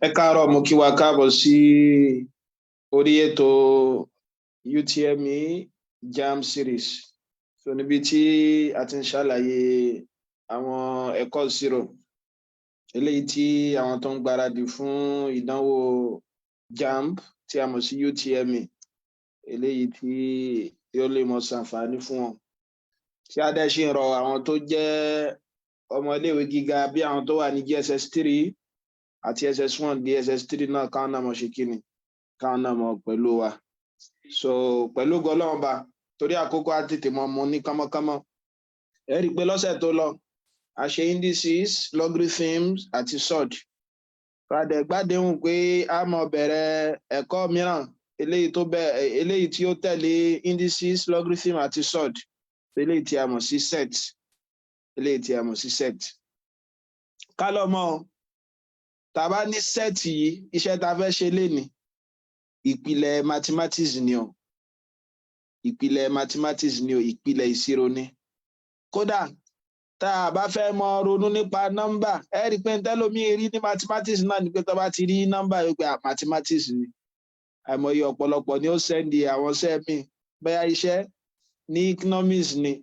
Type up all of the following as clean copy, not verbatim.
Ẹ káàárọ̀, mo kí wa káàbọ̀ sí orí ètò UTME JAMB series. So níbi tí a ti ń ṣàlàyé àwọn ẹ̀kọ́ ìṣirò eléyìí tí àwọn tó ń gbáradì fún ìdánwò JAMB tí a mọ̀ sí UTME, eléyìí tí yóò lè mọ ṣàǹfààní fún wọn. Tí a dẹ̀ ṣì ń rọ àwọn tó jẹ́ ọmọ iléèwé gíga, bí àwọn tó wà ní JSS 3 àti SS 1, JSS 3 náà, káwọn náà mọ̀ ṣe kíni, káwọn náà mọ̀ pẹ̀lú wa. So pẹ̀lú ògo Ọlọ́run ba, torí àkókò, á tètè mọ mu ní kánmọ́kánmọ́. Ẹ rí i pé lọ́sẹ̀ tó lọ, a ṣe indices, logarithms àti surd. Padà gbádéhùn pé a mọ̀ bẹ̀rẹ̀ ẹ̀kọ́ mìíràn, eléyìí tó bẹ, eléyìí tí ó tẹ̀lé indices, logarithm àti surd, eléyìí tí a mọ̀ sí set, eléyìí tí a mọ̀ sí set. Ká lọ mọ̀, tá a bá ní set yìí, iṣẹ́ tá a fẹ́ ṣe lénìí, ìpìlẹ̀ mathematics ni o, ìpìlẹ̀ mathematics ni o, ìpìlẹ̀ ìṣirò ni. Kódà tá a bá fẹ́ mọ ronú nípa nọ́mbà, ẹ rí i pé ntẹ́lómi rí ní mathematics náà ni pé tó bá ti rí nọ́mbà, yóò pé mathematics ni. Àìmọye ọ̀pọ̀lọpọ̀ ni ó send àwọn iṣẹ́ míì, bóyá iṣẹ́ ní economics ni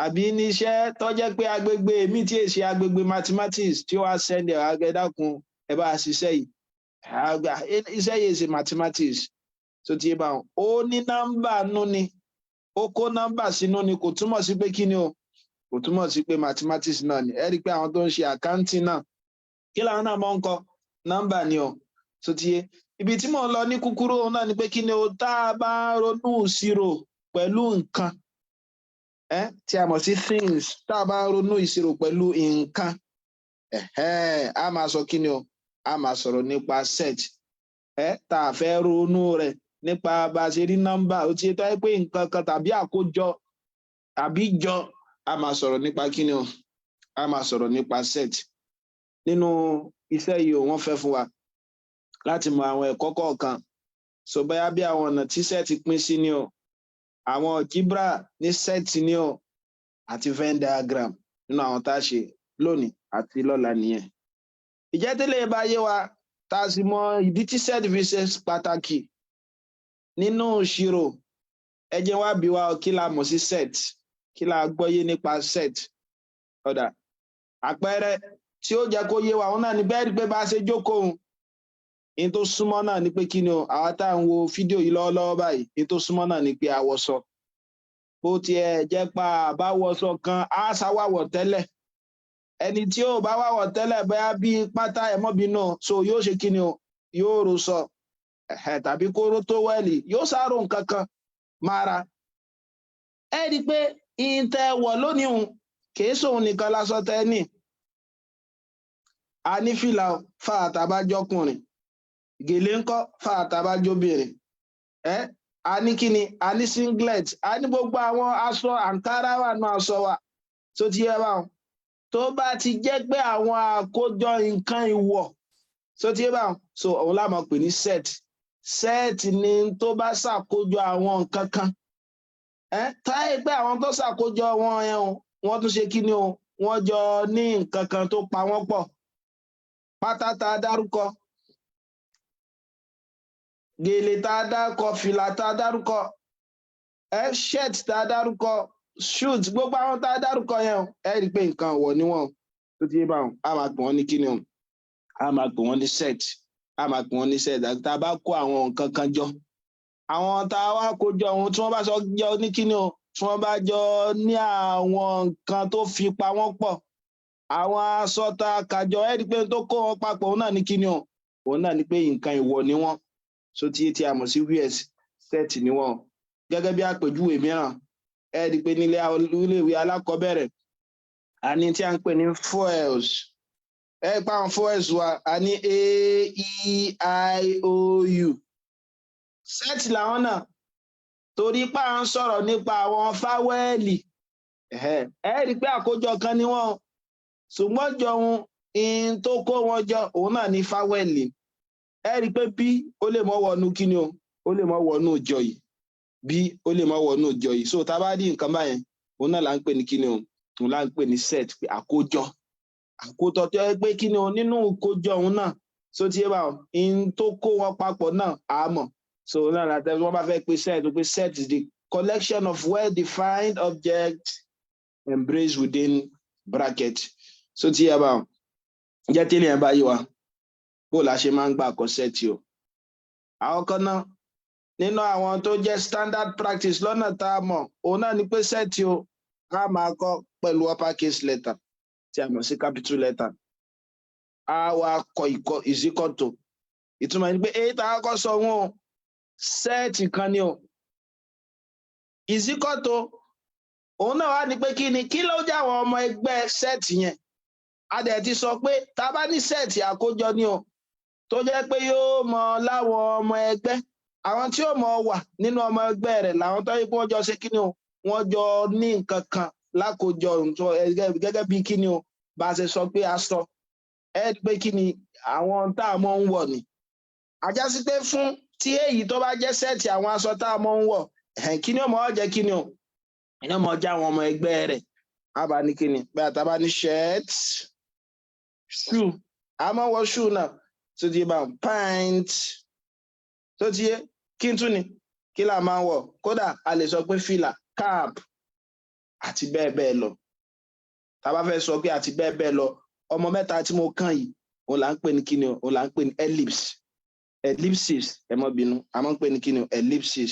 àbí ní iṣẹ́ tó jẹ́ pé agbègbè mi tí èsì agbègbè mathematics, tí ó wá send ẹ̀ àgẹ́dàkùn, ẹ bá ṣiṣẹ́ yìí, iṣẹ́ yìí ṣe mathematics. Tó ti yé bá wọn, ó ní nọ́mbà nú ni, ó kó nọ́mbà sínú ni, kò túmọ̀ sí pé kí ni o, kò túmọ̀ sí pé mathematics náà ni. Ẹ rí i pé àwọn tó ń ṣe accounting náà, kí làwọn náà mọ̀ ń kọ? Nọ́mbà ni o. Tó ti yé, ibi tí mò ń lọ ní kúkúrú, òun náà ni pé kí ni o, tá a bá ronú ìṣirò pẹ̀lú nǹkan tí a mọ̀ sí things, tá a bá ronú ìṣirò pẹ̀lú nǹkan, a máa sọ kí ni o, a máa sọ̀rọ̀ nípa set. Tá a fẹ́ ronú rẹ̀ nípa bá a ṣe rí nọ́mbà, ó ti tọ́ pé nǹkan kan tàbí àkójọ tàbí jọ, a máa sọ̀rọ̀ nípa kí ni o, a máa sọ̀rọ̀ nípa set. Nínú iṣẹ́ yìí o, wọ́n fẹ́ fún wa láti mọ àwọn ẹ̀kọ́ kọ̀ọ̀kan. So bóyá bí àwọn ọ̀nà tí set pín sí ni o, àwọn algebra ní set ni o, àti Venn diagram, nínú àwọn tá a ṣe lónìí àti lọ́la nìyẹn. Ìjẹ́tẹ̀lẹ̀ bá yé wa, tá a sì mọ ìdí tí set fi ṣe pàtàkì nínú ìṣirò, ẹ jẹ́ wá bi wá, kí la mọ̀ sí set? Kí la gbọ́yé nípa set? Ọ̀dà àpẹẹrẹ tí ó jẹ́ kó yé wa, òun náà ní bẹ́ẹ̀ rí pé bá a ṣe jókòó, òun in tó súnmọ́ náà ni pé kí ni o, àwa tá à ń wo fídíò yìí lọ́wọ́lọ́wọ́ báyìí, in tó súnmọ́ náà ni pé a wọṣọ. Bó tiẹ̀ jẹ́ pa àbáwọṣọ kan, á ṣàwàwọ̀ tẹ́lẹ̀. Ẹni tí ó bá wàwọ̀ tẹ́lẹ̀, bóyá bí pátá ẹ̀mọ́bínú, so yóò ṣe kí ni o, yóò ro sọ tàbí kóró towel, yóò sáró nǹkan kan mára. Ẹ rí i pé ìtẹ̀ wọ̀ lónìí òun kìí sóun nìkan lásọ tẹ́ ní. A ní fìlà fáàtà bá jọkùnrin, gèlè ńkọ́ fáàtà bá jóbìnrin, ẹ a ní kíni, a ní singlet, a ní gbogbo àwọn aṣọ, àǹkárá wà nù aṣọ wa. Tó ti yẹ báwọn, tó bá ti jẹ́ pé àwọn àkójọ nǹkan ìwọ̀, tó ti yẹ báwọn, so òun la máa pè ní set. Set ni tó bá ṣàkójọ àwọn nǹkan kan, ẹ táyé pé àwọn tó ṣàkójọ wọn yẹn o, wọ́n tún ṣe kí ni o, wọ́n jọ ní nǹkan kan tó pa wọ́n pọ̀. Pátá tá a dárúkọ, gèlè tá a dárúkọ, fìlà tá a dárúkọ, ẹ shirt tá a dárúkọ, suit, gbogbo àwọn tá a dárúkọ yẹn o, ẹ rí i pé nǹkan ọ̀wọ̀ ni wọ́n. Tó ti yé báwọn, a máa pè wọ́n ní kíni o, a máa pè wọ́n ní set, a máa pè wọ́n ní set. Àti tá a bá kó àwọn nǹkan kan jọ, àwọn tá a wá kó jọ ohun tí wọ́n bá sọ jọ ní kíni o, tí wọ́n bá jọ ní àwọn nǹkan tó fi pa wọ́n pọ̀, àwọn aṣọ tá a kà jọ, ẹ rí i pé tó kó wọn papọ̀, òun náà ní kíni o, òun náà ní pé nǹkan ìwọ̀ ni wọ́n. So tí a mọ̀ sí wears, set ni wọ́n. Gẹ́gẹ́ bí àpèjúwe mìíràn, ẹ rí i pé nílé iléèwé alákọ̀ọ́bẹ̀rẹ̀, a ní tí a ń pè ní vowels. Ẹ pa àwọn vowels wa, a ní a, e, i, o, u. Set làwọn náà, torí pa à ń sọ̀rọ̀ nípa àwọn fáwẹ́ẹ̀lì. Ẹ rí i pé àkójọ kan ni wọ́n, ṣùgbọ́n jọ ohun in tó kó wọn jọ, òun náà ní fáwẹ́ẹ̀lì. Ẹ rí i pé bí ó lè mọ wọnú kíni o, ó lè mọ wọnú ìjọ yìí, bí ó lè mọ wọnú ìjọ yìí. So tá a bá rí nǹkan báyẹn, òun náà là ń pè ní kíni o, òun là ń pè ní set, pé àkójọ, àkójọ tó yẹ pé kíni o, nínú ìkójọ òun náà So tí yé báwọn in tó kó wọn papọ̀ náà á mọ̀. So náà láti wọ́n bá fẹ́ pé set, pé set is the collection of well-defined objects embraced within bracket. So tí yé báwọn jẹ́ tẹ́lẹ̀ yẹn bá yé wa, bó la ṣe máa ń gbà kọ set o? Àwọn kan náà nínú àwọn tó jẹ́ standard practice lọ́nà tá a mọ̀, òun náà ni pé set o, a máa kọ pẹ̀lú upper case letter tí a mọ̀ sí capital letter. A wá kọ ìkọ is equal to. Ìtumọ̀ ni pé èyí tá a kọ́ sọ wọn o, set kan ni o. Is equal to, òun náà wá ní pé kí ni, kí ló jẹ́ àwọn ọmọ ẹgbẹ́ set yẹn? A dẹ̀ ti sọ pé tá a bá ní set, àkójọ ni o, tó jẹ́ pé yóò mọ láwọn ọmọ ẹgbẹ́. Àwọn tí ó mọ wà nínú ọmọ ẹgbẹ́ rẹ̀ làwọn tó yẹ kí wọ́n jọ ṣe kí ni o, wọ́n jọ ní nǹkan kan lákòjọ, gẹ́gẹ́ bí kí ni o, bá a ṣe sọ pé aṣọ ẹ pé kí ni àwọn tá a mọ̀ ń wọ̀ ni. Àjásí pé fún tí èyí tó bá jẹ́ set àwọn aṣọ tá a mọ̀ ń wọ̀, kí ni ó mọ̀ ọ́ jẹ́? Kí ni o, iná mọ̀ jẹ́ àwọn ọmọ ẹgbẹ́ rẹ̀? A bá ní kí ni, bí a ta bá ní shirt, shoe, a mọ̀ wọ shoe náà tó ti bá pant, tó ti yé. Kí n tún ni, kí là máa ń wọ̀? Kódà a lè sọ pé fìlà, cap, àti bẹ́ẹ̀ bẹ́ẹ̀ lọ. Tá a bá fẹ́ sọ pé àti bẹ́ẹ̀ bẹ́ẹ̀ lọ, ọmọ mẹ́ta tí mo kàn yìí, òun là ń pè ní kíni o? Òun là ń pè ní ellipse, ellipsis. Ẹ má bínú, a máa ń pè ní kíni o? Ellipsis.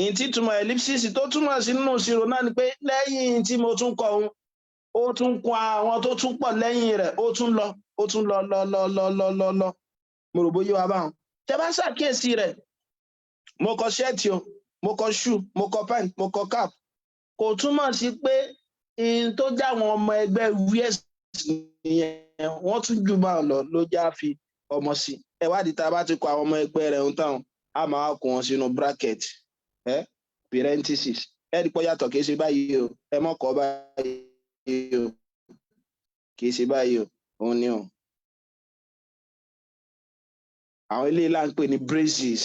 Ìyìn tí túmọ̀ ellipsis tó túmọ̀ sí nínú ìṣirò náà ni pé lẹ́yìn tí mo tún kọ òun, ó tún kọ àwọn tó tún pọ̀ lẹ́yìn rẹ̀, ó tún lọ, ó tún lọ lọ lọ lọ lọ lọ lọ. Mo rò bóyá wa báwọn. Tẹ bá ṣàkíyèsí rẹ̀, mo kọ shirt o, mo kọ shoe, mo kọ pant, mo kọ cap. Kò túmọ̀ sí pé in tó já àwọn ọmọ ẹgbẹ́ wears nìyẹn, wọ́n tún jù bá lọ ló já fi ọmọ sí. Ẹ wádìí, tá a bá ti kọ àwọn ọmọ ẹgbẹ́ rẹ̀ ń tàn, á máa kó wọn sínú bracket, ẹ parenthesis. Ẹ rí pọ́ yàtọ̀, kì í ṣe báyìí o. Ẹ mọ̀ kọ́ báyìí o, kì í ṣe báyìí o. Òun ni o, àwọn eléyìí là ń pè ní braces.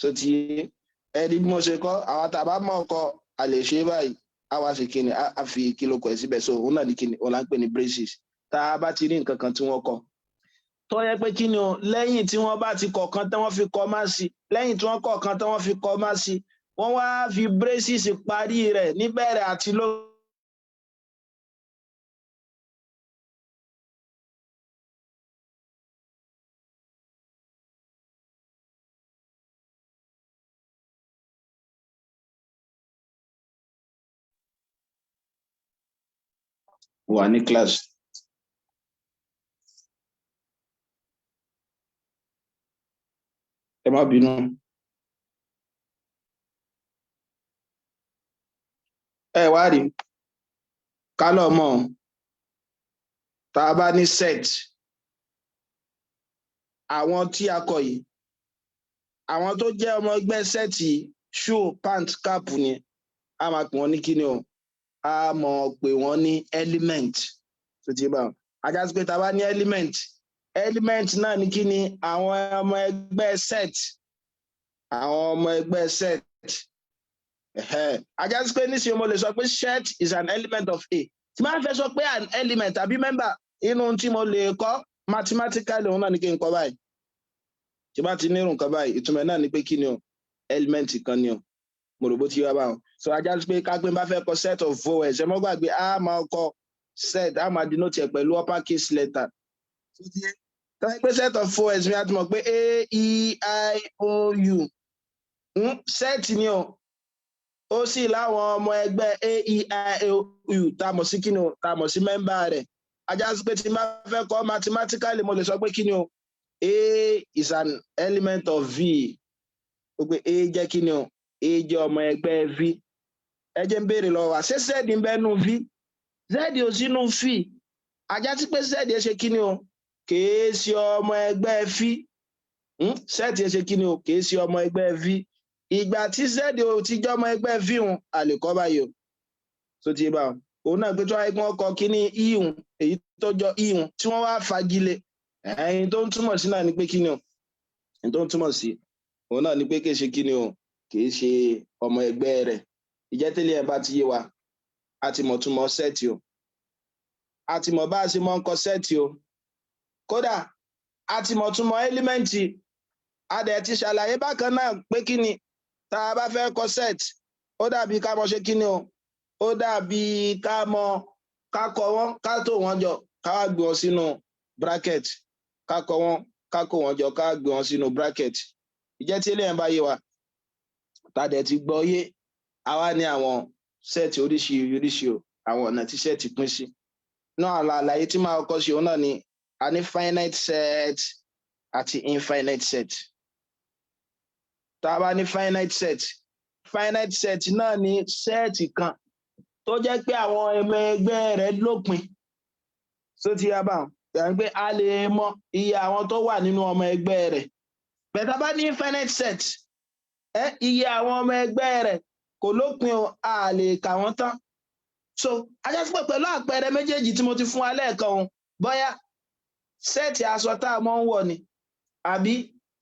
So ti ẹ rí bí mo ṣe kọ́, àwọn tá a bá mọ̀ kọ́, a lè ṣe báyìí. A wá sí kíni, a fi kílò kọ ẹ síbẹ̀. So òun náà ní kíni, òun là ń pè ní braces. Tá a bá ti rí nǹkan kan tí wọ́n kọ tó yẹ pé kíni o, lẹ́yìn tí wọ́n bá ti kọ̀ọ̀kan tí wọ́n fi kọ má sí, lẹ́yìn tí wọ́n kọ̀ọ̀kan tí wọ́n fi kọ má sí, wọ́n wá fi braces parí rẹ̀ níbẹ̀rẹ̀ àti ló. Wà ní class. Ẹ má bínú. Ẹ wá rí ká lọ mọ̀, tá a bá ní set àwọn tí a kọ yìí, àwọn tó jẹ́ ọmọ ẹgbẹ́ set yìí, shoe, pant, cap ni, a máa pè wọ́n ní kíni o? A mọ̀ pé wọ́n ní element. Tó ti bá wọn ajá sí pé tá a bá ní element, element náà ní kíni? Àwọn ọmọ ẹgbẹ́ set, àwọn ọmọ ẹgbẹ́ set. Ajá sí pé nísìnyí mo lè sọ pé shirt is an element of A. Tí máa fẹ́ sọ pé an element tàbí member inú tí mo lè kọ́ mathematically, òun náà ní kí n kọ́ báyìí. Tí bá ti nírun nǹkan báyìí, ìtumọ̀ náà ni pé kí ni o? Element kan ni o. Mo rò bó ti wá báwọn. So ajá sí pé kápẹ́ bá fẹ́ kọ set of vowels, ẹ mọ́ gbàgbé, a máa kọ set, a máa denote ẹ̀ pẹ̀lú upper case letter. Tọ́jú pé set of vowels mi, a ti mọ̀ pé A, E, I, O, U, set ni o. Ó sì láwọn ọmọ ẹgbẹ́ A, E, I, O, U tá a mọ̀ sí kíni o? Tá a mọ̀ sí member rẹ̀. Ajá sí pé tí n bá fẹ́ kọ́ mathematically, mo lè sọ pé kíni o? A is an element of V. Ó pé A jẹ́ kíni o? A jẹ́ ọmọ ẹgbẹ́ V. Ẹ jẹ́ ń béèrè lọ́wọ́ wa, ṣé Z ń bẹ nú V? Z ò sínú V. Ajá sí pé Z ẹ ṣe kíni o? Kìí ṣe ọmọ ẹgbẹ́ V. Set ẹ ṣe kíni o? Kìí ṣe ọmọ ẹgbẹ́ V. Ìgbà tí Z ò ti jẹ́ ọmọ ẹgbẹ́ V hùn, a lè kọ́ báyìí o. Tó ti bá wọn, òun náà pé tó wáyé kí wọ́n kọ kíní ihun, èyí tó jọ ihun tí wọ́n wá fagilé, ẹ̀yin tó ń túmọ̀ sí náà ni pé kíni o? Ẹ̀yin tó ń túmọ̀ sí òun náà ni pé kìí ṣe kíni o? Kìí ṣe ọmọ ẹgbẹ́ rẹ̀. Ìjẹ́tẹ́lẹ̀ ẹ̀ bá ti yé wa, a ti mọ̀ túmọ̀ set o, a ti mọ̀ bá a ṣe mọ̀ ń kọ set o. Kódà a ti mọ̀ túmọ̀ element. A dẹ̀ ti ṣàlàyé bákan náà pé kí ni tá a bá fẹ́ kọ set, ó dàbí ká mọ̀ ṣe kí ni o, ó dàbí ká mọ̀ ká kọ wọ́n, ká tò wọ́n jọ, ká wá gbé wọn sínú bracket. Ká kọ wọ́n, ká kó wọn jọ, ká gbé wọn sínú bracket. Ìjẹ́ tí eléyàn bá yé wa, tá a dẹ̀ ti gbọ́ yé, àwa ní àwọn set oríṣiríṣi o, àwọn ọ̀nà tí set pín sí náà. Àlàyé tí màá kọ́ sí òun náà ni a ní finite set àti infinite set. Tá a bá ní finite set, finite set náà ní set kan tó jẹ́ pé àwọn ọmọ ẹgbẹ́ rẹ̀ lópin. Tó ti yá báwọn yàrá pé a lè mọ iye àwọn tó wà nínú ọmọ ẹgbẹ́ rẹ̀ bẹ́ẹ̀. Tá a bá ní infinite set, ẹ iye àwọn ọmọ ẹgbẹ́ rẹ̀ kò lópin o, a lè kà wọ́n tán. So a já sí pé pẹ̀lú àpẹẹrẹ méjèèjì tí mo ti fún wa lẹ́ẹ̀kan o, bóyá set aṣọ tá a mọ̀ ń wọ̀ ni àbí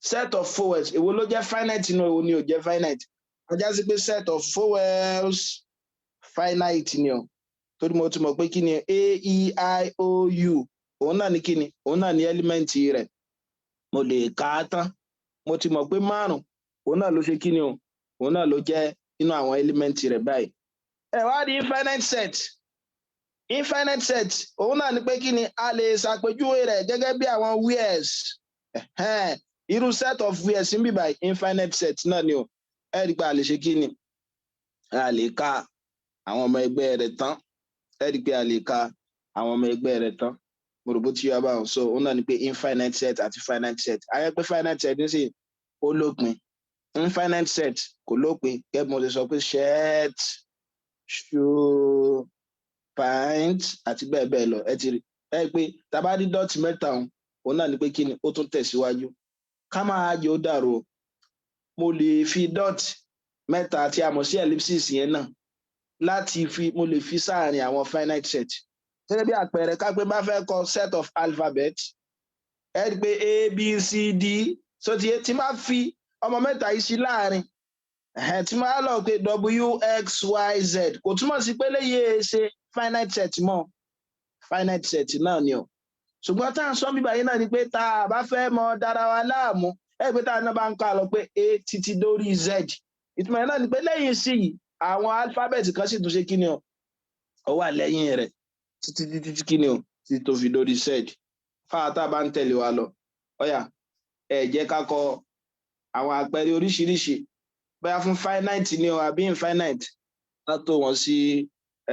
set of vowels, èwo ló jẹ́ finite nínú, èwo ni ò jẹ́ finite? A já sí pé set of vowels, finite ni o, torí mo ti mọ̀ pé kí ni a, e, i, o, u, òun náà ni kí ni, òun náà ni element rẹ̀. Mo lè kà á tán. Mo ti mọ̀ pé márùn òun náà ló ṣe kí ni o, òun náà ló jẹ́ nínú àwọn element rẹ̀ báyìí. Ẹ wá rí infinite set. Infinite set, òun náà ni pé kí ni, a lè ṣàpèjúwe rẹ̀ gẹ́gẹ́ bí àwọn wears. Irú set of wears ń bì báyìí, infinite set náà ni o. Ẹ rí i pé a lè ṣe kí ni, a lè ka àwọn ọmọ ẹgbẹ́ rẹ̀ tán. Ẹ rí i pé a lè ka àwọn ọmọ ẹgbẹ́ rẹ̀ tán. Mo rò bó ti yọ báwọn. So òun náà ni pé infinite set àti finite set, ayé pé finite set ní sì ó lópin, infinite set kò lópin. Gẹ́gẹ́ bí mo ṣe sọ pé shirt, shoe, pint àti bẹ́ẹ̀ bẹ́ẹ̀ lọ. Ẹ ti rí ẹ pé tá a bá rí dot mẹ́ta òun, òun náà ni pé kí ni, ó tún tẹ̀síwájú. Ká máa jẹ́ ó dàrú o, mo lè fi dot mẹ́ta tí a mọ̀ sí ellipsis yẹn náà láti fi, mo lè fi sáàrin àwọn finite set. Gẹ́gẹ́ bí àpẹẹrẹ, ká pé bá fẹ́ kọ set of alphabet, ẹ rí i pé A, B, C, D, so ti tí máa fi ọmọ mẹ́ta yìí sí láàrin, tí máa lọ pé W, X, Y, Z, kò túmọ̀ sí pé léyìí ṣe finite set mọ́, finite set náà ni o. Ṣùgbọ́n tá à ń sọ bíbá yìí náà ni pé tá a bá fẹ́ mọ dára wa láàmú, ẹ pé tá a náà bá ń kọ́ àlọ́ pé A títí dórí Z, ìtumọ̀ yẹn náà ni pé lẹ́yìn sí yìí, àwọn alphabet kan sì tún ṣe kí ni o, ó wà lẹ́yìn rẹ̀ títí títí kí ni o, títí tó fi dórí Z. Fáwọn tá a bá ń tẹ̀lé wa lọ, ọ̀yà ẹ jẹ́ ká kọ àwọn àpẹẹrẹ oríṣiríṣi, bóyá fún finite ni o àbí infinite, ká tó wọn sí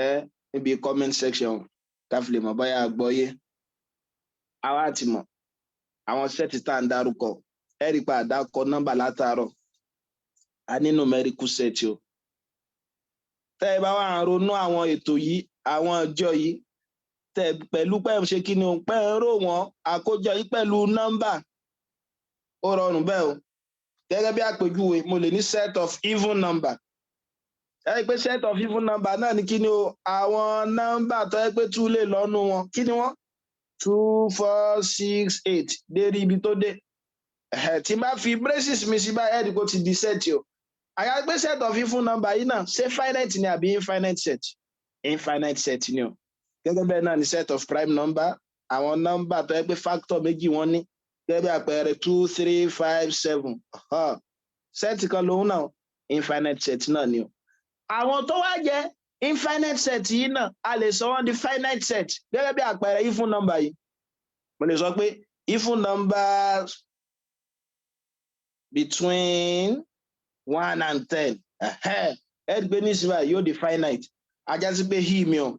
ẹ níbi comment section, ká fi lè mọ̀ bóyá gbọ́yé. Àwa ti mọ̀ àwọn set tá à ń dárúkọ. Ẹ rí i pé àdákọ nọ́mbà látàárọ̀, a ní numerical set o. Tẹ́ ẹ bá wà ń ronú àwọn ètò yìí, àwọn ọjọ́ yìí, tẹ́ pẹ̀lú pẹ́ ń ṣe kí ni o, pẹ́ ń rò wọ́n àkójọ yìí pẹ̀lú nọ́mbà, ó rọrùn bẹ́ẹ̀ o. Gẹ́gẹ́ bí àpèjúwe, mo lè ní set of even number. Ẹ rí i pé set of even number náà ní kí ni o, àwọn nọ́mbà tó yẹ pé two lè lọ́nu wọn. Kí ni wọ́n? 2, 4, 6, 8 dé rí ibi tó dé. Tí n bá fi braces mi sí báyìí, ẹ rí i pé ó ti di set o. Àyà pé set of even number yìí náà, ṣé finite ni àbí infinite set? Infinite set ni o. Gẹ́gẹ́ bẹ́ẹ̀ náà ni set of prime number, àwọn nọ́mbà tó yẹ pé factor méjì wọ́n ní, gẹ́gẹ́ bí àpẹẹrẹ 2, 3, 5, 7, set kan lòun náà, infinite set náà ni o. Àwọn tó wá jẹ́ infinite set yìí náà, a lè sọ wọ́n di finite set. Gẹ́gẹ́ bí àpẹẹrẹ even number yìí, mo lè sọ pé even numbers between 1 and 10. Ẹ ẹ́ pé nísìnyí yóò di finite. A já sí pé he mi o,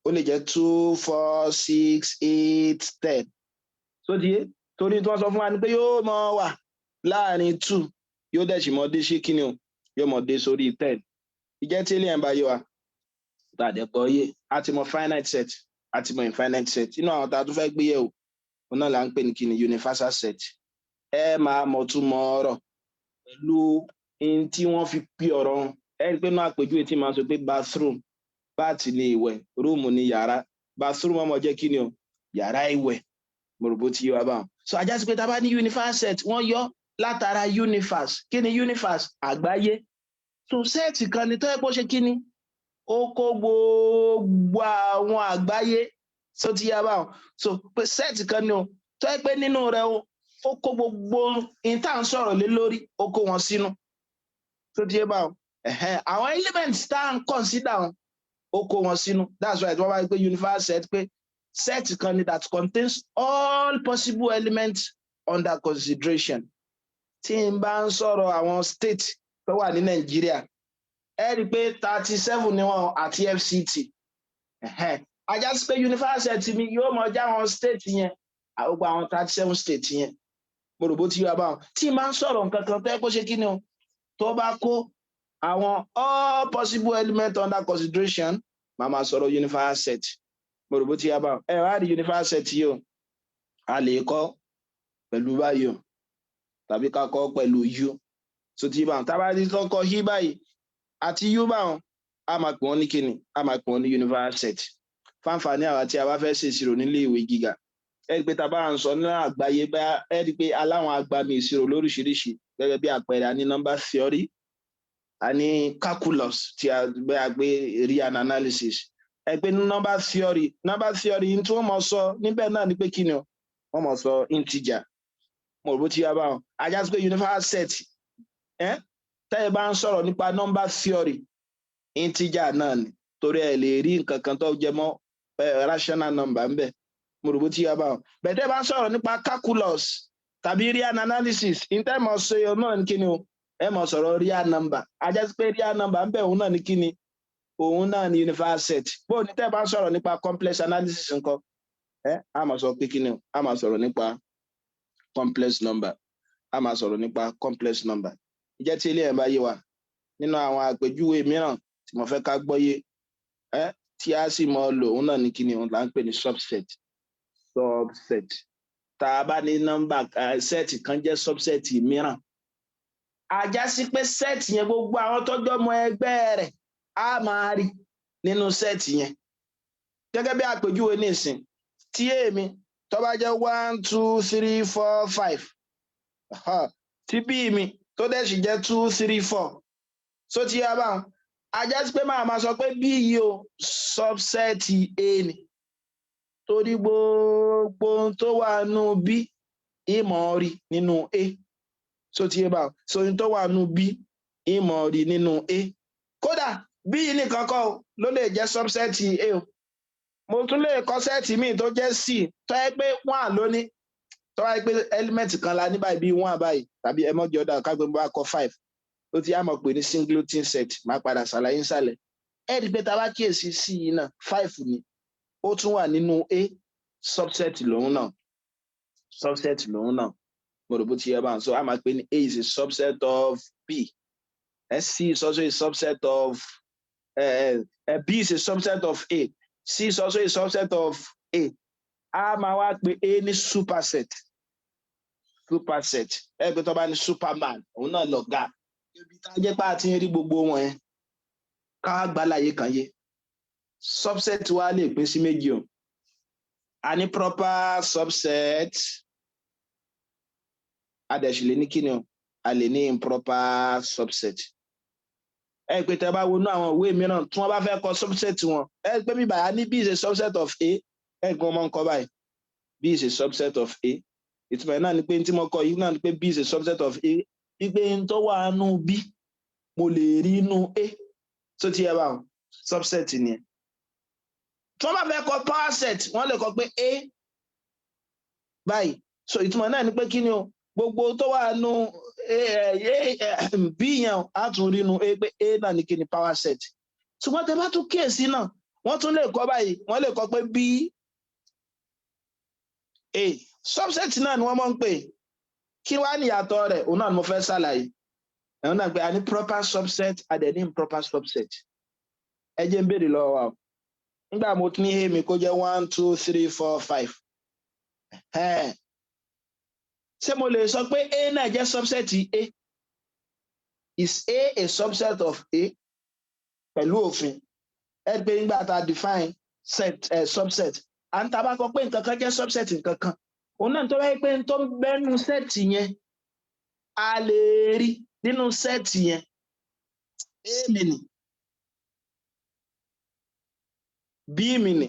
ó lè jẹ́ 2, 4, 6, 8, 10. So di torí tí wọ́n sọ fún wa ni pé yóò mọ wà láàrin 2, yóò dẹ̀ sì mọ dé sí kíni o, yóò mọ dé sórí 10. Ìjẹ́ tí eléyàn bá yé wa, tàdé gbọ́ yé, a ti mọ finite set, a ti mọ infinite set. Inú àwọn tá a tún fẹ́ gbé yẹ̀wò, òun náà là ń pè ní kíni, universal set. Ẹ máa mọ̀ tún mọ̀ ọ̀rọ̀ pẹ̀lú ohun tí wọ́n fi pí ọ̀rọ̀ wọn. Ẹ rí i pé náà àpèjúwe tí màá sọ pé bathroom, bath ní ìwẹ̀, room ní yàrá, bathroom ọmọ jẹ́ kíni o, yàrá ìwẹ̀. Mo rò bó ti yé wa báwọn. So a já sí pé tá a bá ní universal set, wọ́n yọ látara universe. Kí ni universe? Àgbáyé. So set kan ni tó yẹ kó ṣe kí ni, ó kó gbogbo àwọn àgbáyé. So ti yá báwọn. So pé set kan ni o. Tó yẹ pé nínú rẹ̀ o, ó kó gbogbo in tá à ń sọ̀rọ̀ lé lórí, ó kó wọn sínú. Tó ti yé báwọn, àwọn elements tá à ń consider wọn, ó kó wọn sínú. That's why wọ́n bá gbé universal set, pé set kan ni that contains all possible elements under consideration. Tí n bá ń sọ̀rọ̀ àwọn state tó wà ní Nàìjíríà, ẹ rí i pé 37 ni wọn àti FCT. Á já sí pé universal set mi yóò mọ já àwọn state yẹn, gbogbo àwọn 37 state yẹn. Mo rò bó ti yọ abáwọn. Tí n bá ń sọ̀rọ̀ nǹkan kan tó yẹ kó ṣe kí ni o, tó bá kó àwọn all possible elements under consideration, màá máa sọ̀rọ̀ universal set. Mo rò bó ti yọ abáwọn. Ẹ wá rí universal set yìí o, a lè kọ́ pẹ̀lú báyìí o, tàbí ká kọ́ pẹ̀lú u. So tí báwọn tá a bá rí kọ́kọ́ hí báyìí àti u báwọn, a máa pè wọ́n ní kíni? A máa pè wọ́n ní universal set. Fáǹfààní àwa tí a bá fẹ́ ṣe ìṣirò nílé ìwé gíga, ẹ rí i pé tá a bá ń sọ ní àgbáyé bá, ẹ rí i pé aláwọn agbami ìṣirò lóríṣiríṣi. Gẹ́gẹ́ bí àpẹẹrẹ, a ní number theory, a ní calculus tí a gbé a gbé real analysis. Ẹ pé number theory, number theory tí wọ́n mọ̀ sọ níbẹ̀ náà ni pé kí ni o, wọ́n mọ̀ sọ integer. Mo rò bó ti yá báwọn. Á já sí pé universal set, ẹ tẹ́ ẹ bá ń sọ̀rọ̀ nípa number theory, integer náà ni, torí ẹ lè rí nǹkan kan tó jẹ mọ́ rational number ńbẹ. Mo rò bó ti yá báwọn. Bẹ́ẹ̀ tẹ́ ẹ bá ń sọ̀rọ̀ nípa calculus tàbí real analysis, ìtẹ́ mọ̀ ṣe náà ní kí ni o, ẹ mọ̀ sọ̀rọ̀ real number. Á já sí pé real number ńbẹ, òun náà ní kí ni? Òun náà ní universal set. Bó ní tẹ́ ẹ bá ń sọ̀rọ̀ nípa complex analysis ńkọ́? Ẹ á máa sọ pé kí ni o, á máa sọ̀rọ̀ nípa complex number, á máa sọ̀rọ̀ nípa complex number. Ìjẹ́ tí ilé ẹ̀ bá yé wa, nínú àwọn àpèjúwe mìíràn tí mo fẹ́ ká gbọ́yé ẹ tí a sì mọ lò, òun náà ní kí ni? Òun là ń pè ní subset. Subset, tá a bá ní nọ́mbà set kan jẹ́ subset mìíràn, á já sí pé set yẹn, gbogbo àwọn tó jọmọ ẹgbẹ́ rẹ̀, á máa rí nínú set yẹn. Gẹ́gẹ́ bí àpèjúwe nísìn, tí èmi tó bá jẹ́ one, two, three, four, five, tí b mi tó dẹ̀ sì jẹ́ two, three, four, so ti yá báwọn, á já sí pé máa ma sọ pé b yìí o, subset a ni, torí gbogbo ohun tó wà nínú b, ìmọ̀ rí nínú a. So ti yé báwọn, so ohun tó wà nínú b, ìmọ̀ rí nínú a. Kódà b nìkan kọ́ ló lè jẹ́ subset a o, mo tún lè kọ set míì tó jẹ́ c, tó yẹ pé one lóní, tó wáyé pé element kan la ní báyìí, bíi one báyìí, tàbí ẹ mọ́jọ́ dà ká gbé bá kọ five. Ó ti á mọ̀ pé ní singleton set, máa padà ṣàlàyé nsàlẹ̀. Ẹ rí i pé tá a bá kíyèsí, c yìí náà five ni, ó tún wà nínú a, subset lòun náà, subset lòun náà. Mo rò bó ti yẹ bá ń sọ. A máa pè ní a is a subset of b, c is also a subset of b is a subset of a, c is also a subset of a. A máa wá pè a ní superset. Superset, ẹ pé tó bá ní superman, òun náà lọ̀gá ibi tá a jẹ́ pé a ti ń rí gbogbo wọn yẹn. Ká gbàláyé kan yé, subset wa lè pín sí méjì o. A ní proper subset, a dẹ̀ sì lè ní kíni o, a lè ní improper subset. Ẹ pé tẹ́ bá wọnú àwọn ìwé mìíràn tí wọ́n bá fẹ́ kọ subset wọn, ẹ pé bí báyà ní b is a subset of a, ẹ gbọ́n mọ́ ń kọ báyìí, b is a subset of a. Ìtumọ̀ náà ni pé tí mo kọ yìí náà ni pé b is a subset of a, wípé n tó wà nù b, mo lè rí inú a. Tó ti yẹ báwọn, subset nìyẹn. Tí wọ́n bá fẹ́ kọ power set, wọ́n lè kọ pé a báyìí. So ìtumọ̀ náà ni pé kí ni o, gbogbo tó wà nù b yẹn, á tún rí inú a, pé a náà ní kí ni? Power set. Ṣùgbọ́n tẹ bá tún kíyèsí náà, wọ́n tún lè kọ báyìí, wọ́n lè kọ pé b a subset náà ni wọ́n mọ̀ ń pè. Kí wàá ní ìyàtọ̀ rẹ̀? Òun náà ni mo fẹ́ ṣàlàyé. Ẹ̀hún náà pé a ní proper subset, a dẹ̀ ní improper subset. Ẹ jẹ́ ń béèrè lọ́wọ́ wa o. Nígbà mo tún ní a mi kó jẹ́ one, two, three, four, five, ṣé mo lè sọ pé a náà jẹ́ subset a? Is a a subset of a? Pẹ̀lú òfin, ẹ pé nígbà tá a define set, subset, à ń tá bá kọ pé nǹkan kan jẹ́ subset nǹkan kan, òun náà tó bá yẹ pé n tó ń bẹ́nu set yẹn, a lè rí nínú set yẹn. A mi nì, b mi nì,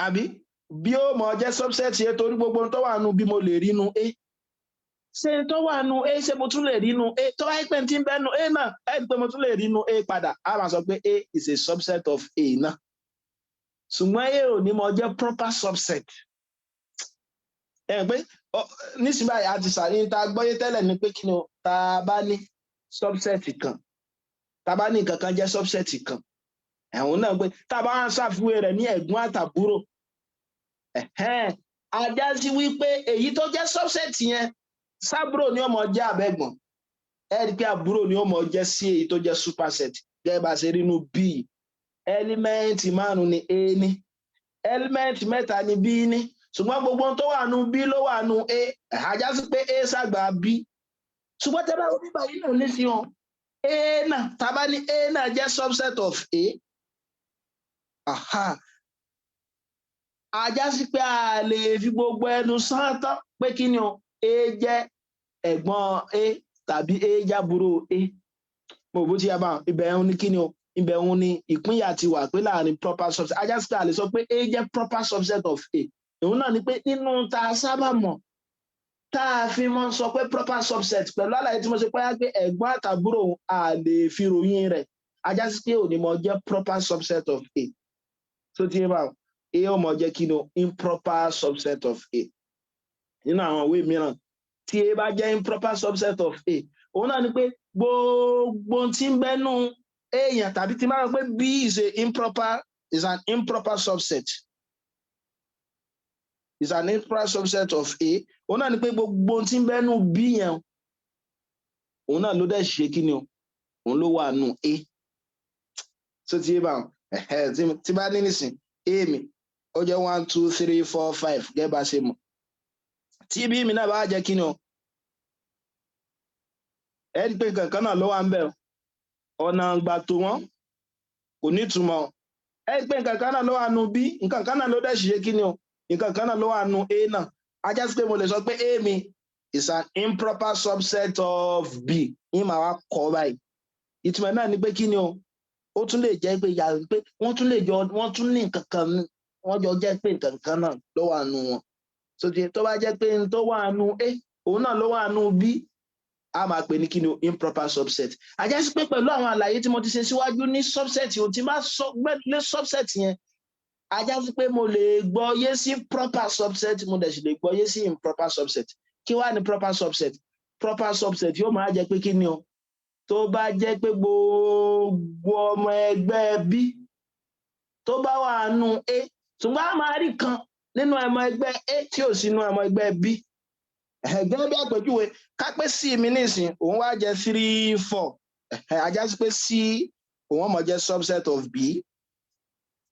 àbí B ó mọ̀ jẹ́ subset A, torí gbogbo ohun tó wà nù B, mo lè rí nu A. Ṣé tó wà nù A, ṣé mo tún lè rí nu A? Tó wáyé pé tí ń bẹ nu A náà, ẹ rí i pé mo tún lè rí nu A padà, á máa sọ pé A is a subset of A náà, ṣùgbọ́n A ò ní mọ jẹ́ proper subset. Ẹ pé nísìnyí báyìí, a ti sàyìn tá a gbọ́yé tẹ́lẹ̀ ni pé kí ni o, tá a bá ní subset kan, tá a bá ní nǹkan kan jẹ́ subset kan, ẹ̀hún náà pé tá a bá ń ṣàfiwé rẹ̀ ní ẹ̀gbọ́n àtàbúrò, á já sí wípé èyí tó jẹ́ subset yẹn, sábúrò ni ó mọ jẹ́ àbẹ̀gbọ̀n? Ẹ rí i pé àbúrò ni ó mọ jẹ́ sí èyí tó jẹ́ superset. Gẹ́gẹ́ bá a ṣe rí inú B, element márùn ni A ní, element mẹ́ta ni B ní, ṣùgbọ́n gbogbo ohun tó wà nù B ló wà nù A. Á já sí pé A ṣàgbà B. Ṣùgbọ́n tẹ́ bá wo bíbá yìí náà ní hàn A náà, tá a bá ní A náà jẹ́ subset of A, aha, á já sí pé a lè fi gbogbo ẹnu sán tán pé kí ni o, A jẹ́ ẹ̀gbọ́n A tàbí A jábúrò A. Mo bó ti yá bá ibẹ̀ ń ní kí ni o, ibẹ̀ ń ní ìpínyà ti wà pé láàrin proper subset. Á já sí pé a lè sọ pé A jẹ́ proper subset of A. Òun náà ni pé nínú tá a sábà mọ̀ tá a fi mọ́ sọ pé proper subset, pẹ̀lú àlàyé tí mo ṣe pé pé ẹ̀gbọ́n àtàbúrò, a lè fi ròyìn rẹ̀, á já sí pé ò ní mọ jẹ́ proper subset of A. Tó ti yé báwọn, A ó mọ jẹ́ kí ni o, improper subset of A. Nínú àwọn ìwé mìíràn, tí A bá jẹ́ improper subset of A, òun náà ni pé gbogbo tí ń bẹ́nu èèyàn, tàbí tí máa ń pé B is an improper subset of A, òun náà ni pé gbogbo tí ń bẹ́nu B yẹn, òun náà ló dẹ̀ ṣe kí ni o, òun ló wà nù A. Tó ti yé báwọn, tí bá ní nísìn A mi ó jẹ́ one, two, three, four, five, gẹ́gẹ́ bá ṣe mọ̀, tí B mi náà bá jẹ́ kí ni o, ẹ rí i pé nǹkan kan náà ló wà ń bẹ̀, ọ̀nà ìgbà tó wọ́n kò ní ìtumọ̀. Ẹ rí i pé nǹkan kan náà ló wà nù B, nǹkan kan náà ló dẹ̀ ṣe kí ni o, nǹkan kan náà ló wà nù A náà. Á já sí pé mo lè sọ pé A mi is an improper subset of B. Yín máa wá kọ́ báyìí. Ìtumọ̀ náà ni pé kí ni o, ó tún lè jẹ́ pé yàrá pé wọ́n tún lè jọ, wọ́n tún ní nǹkan kan, wọ́n jọ jẹ́ pé nǹkan kan náà ló wà nù wọn. So tó bá jẹ́ pé n tó wà nù A, òun náà ló wà nù B, a máa pè ní kí ni o, improper subset. Á já sí pé pẹ̀lú àwọn àlàyé tí mo ti ṣe síwájú ní subset, ohun tí máa sọ lé subset yẹn, á já sí pé mo lè gbọ́ yé sí proper subset, mo dẹ̀ sì lè gbọ́ yé sí improper subset. Kí wá ní proper subset? Proper subset yóò máa jẹ́ pé kí ni o, tó bá jẹ́ pé gbogbo ọmọ ẹgbẹ́ B tó bá wà nù A, ṣùgbọ́n a máa rí kan nínú ọmọ ẹgbẹ́ A tí ò sínú ọmọ ẹgbẹ́ B. Gẹ́gẹ́ bí àpèjúwe, ká pé C mi nísìn òun wá jẹ́ three, four. Á já sí pé C òun ó máa jẹ́ subset of B.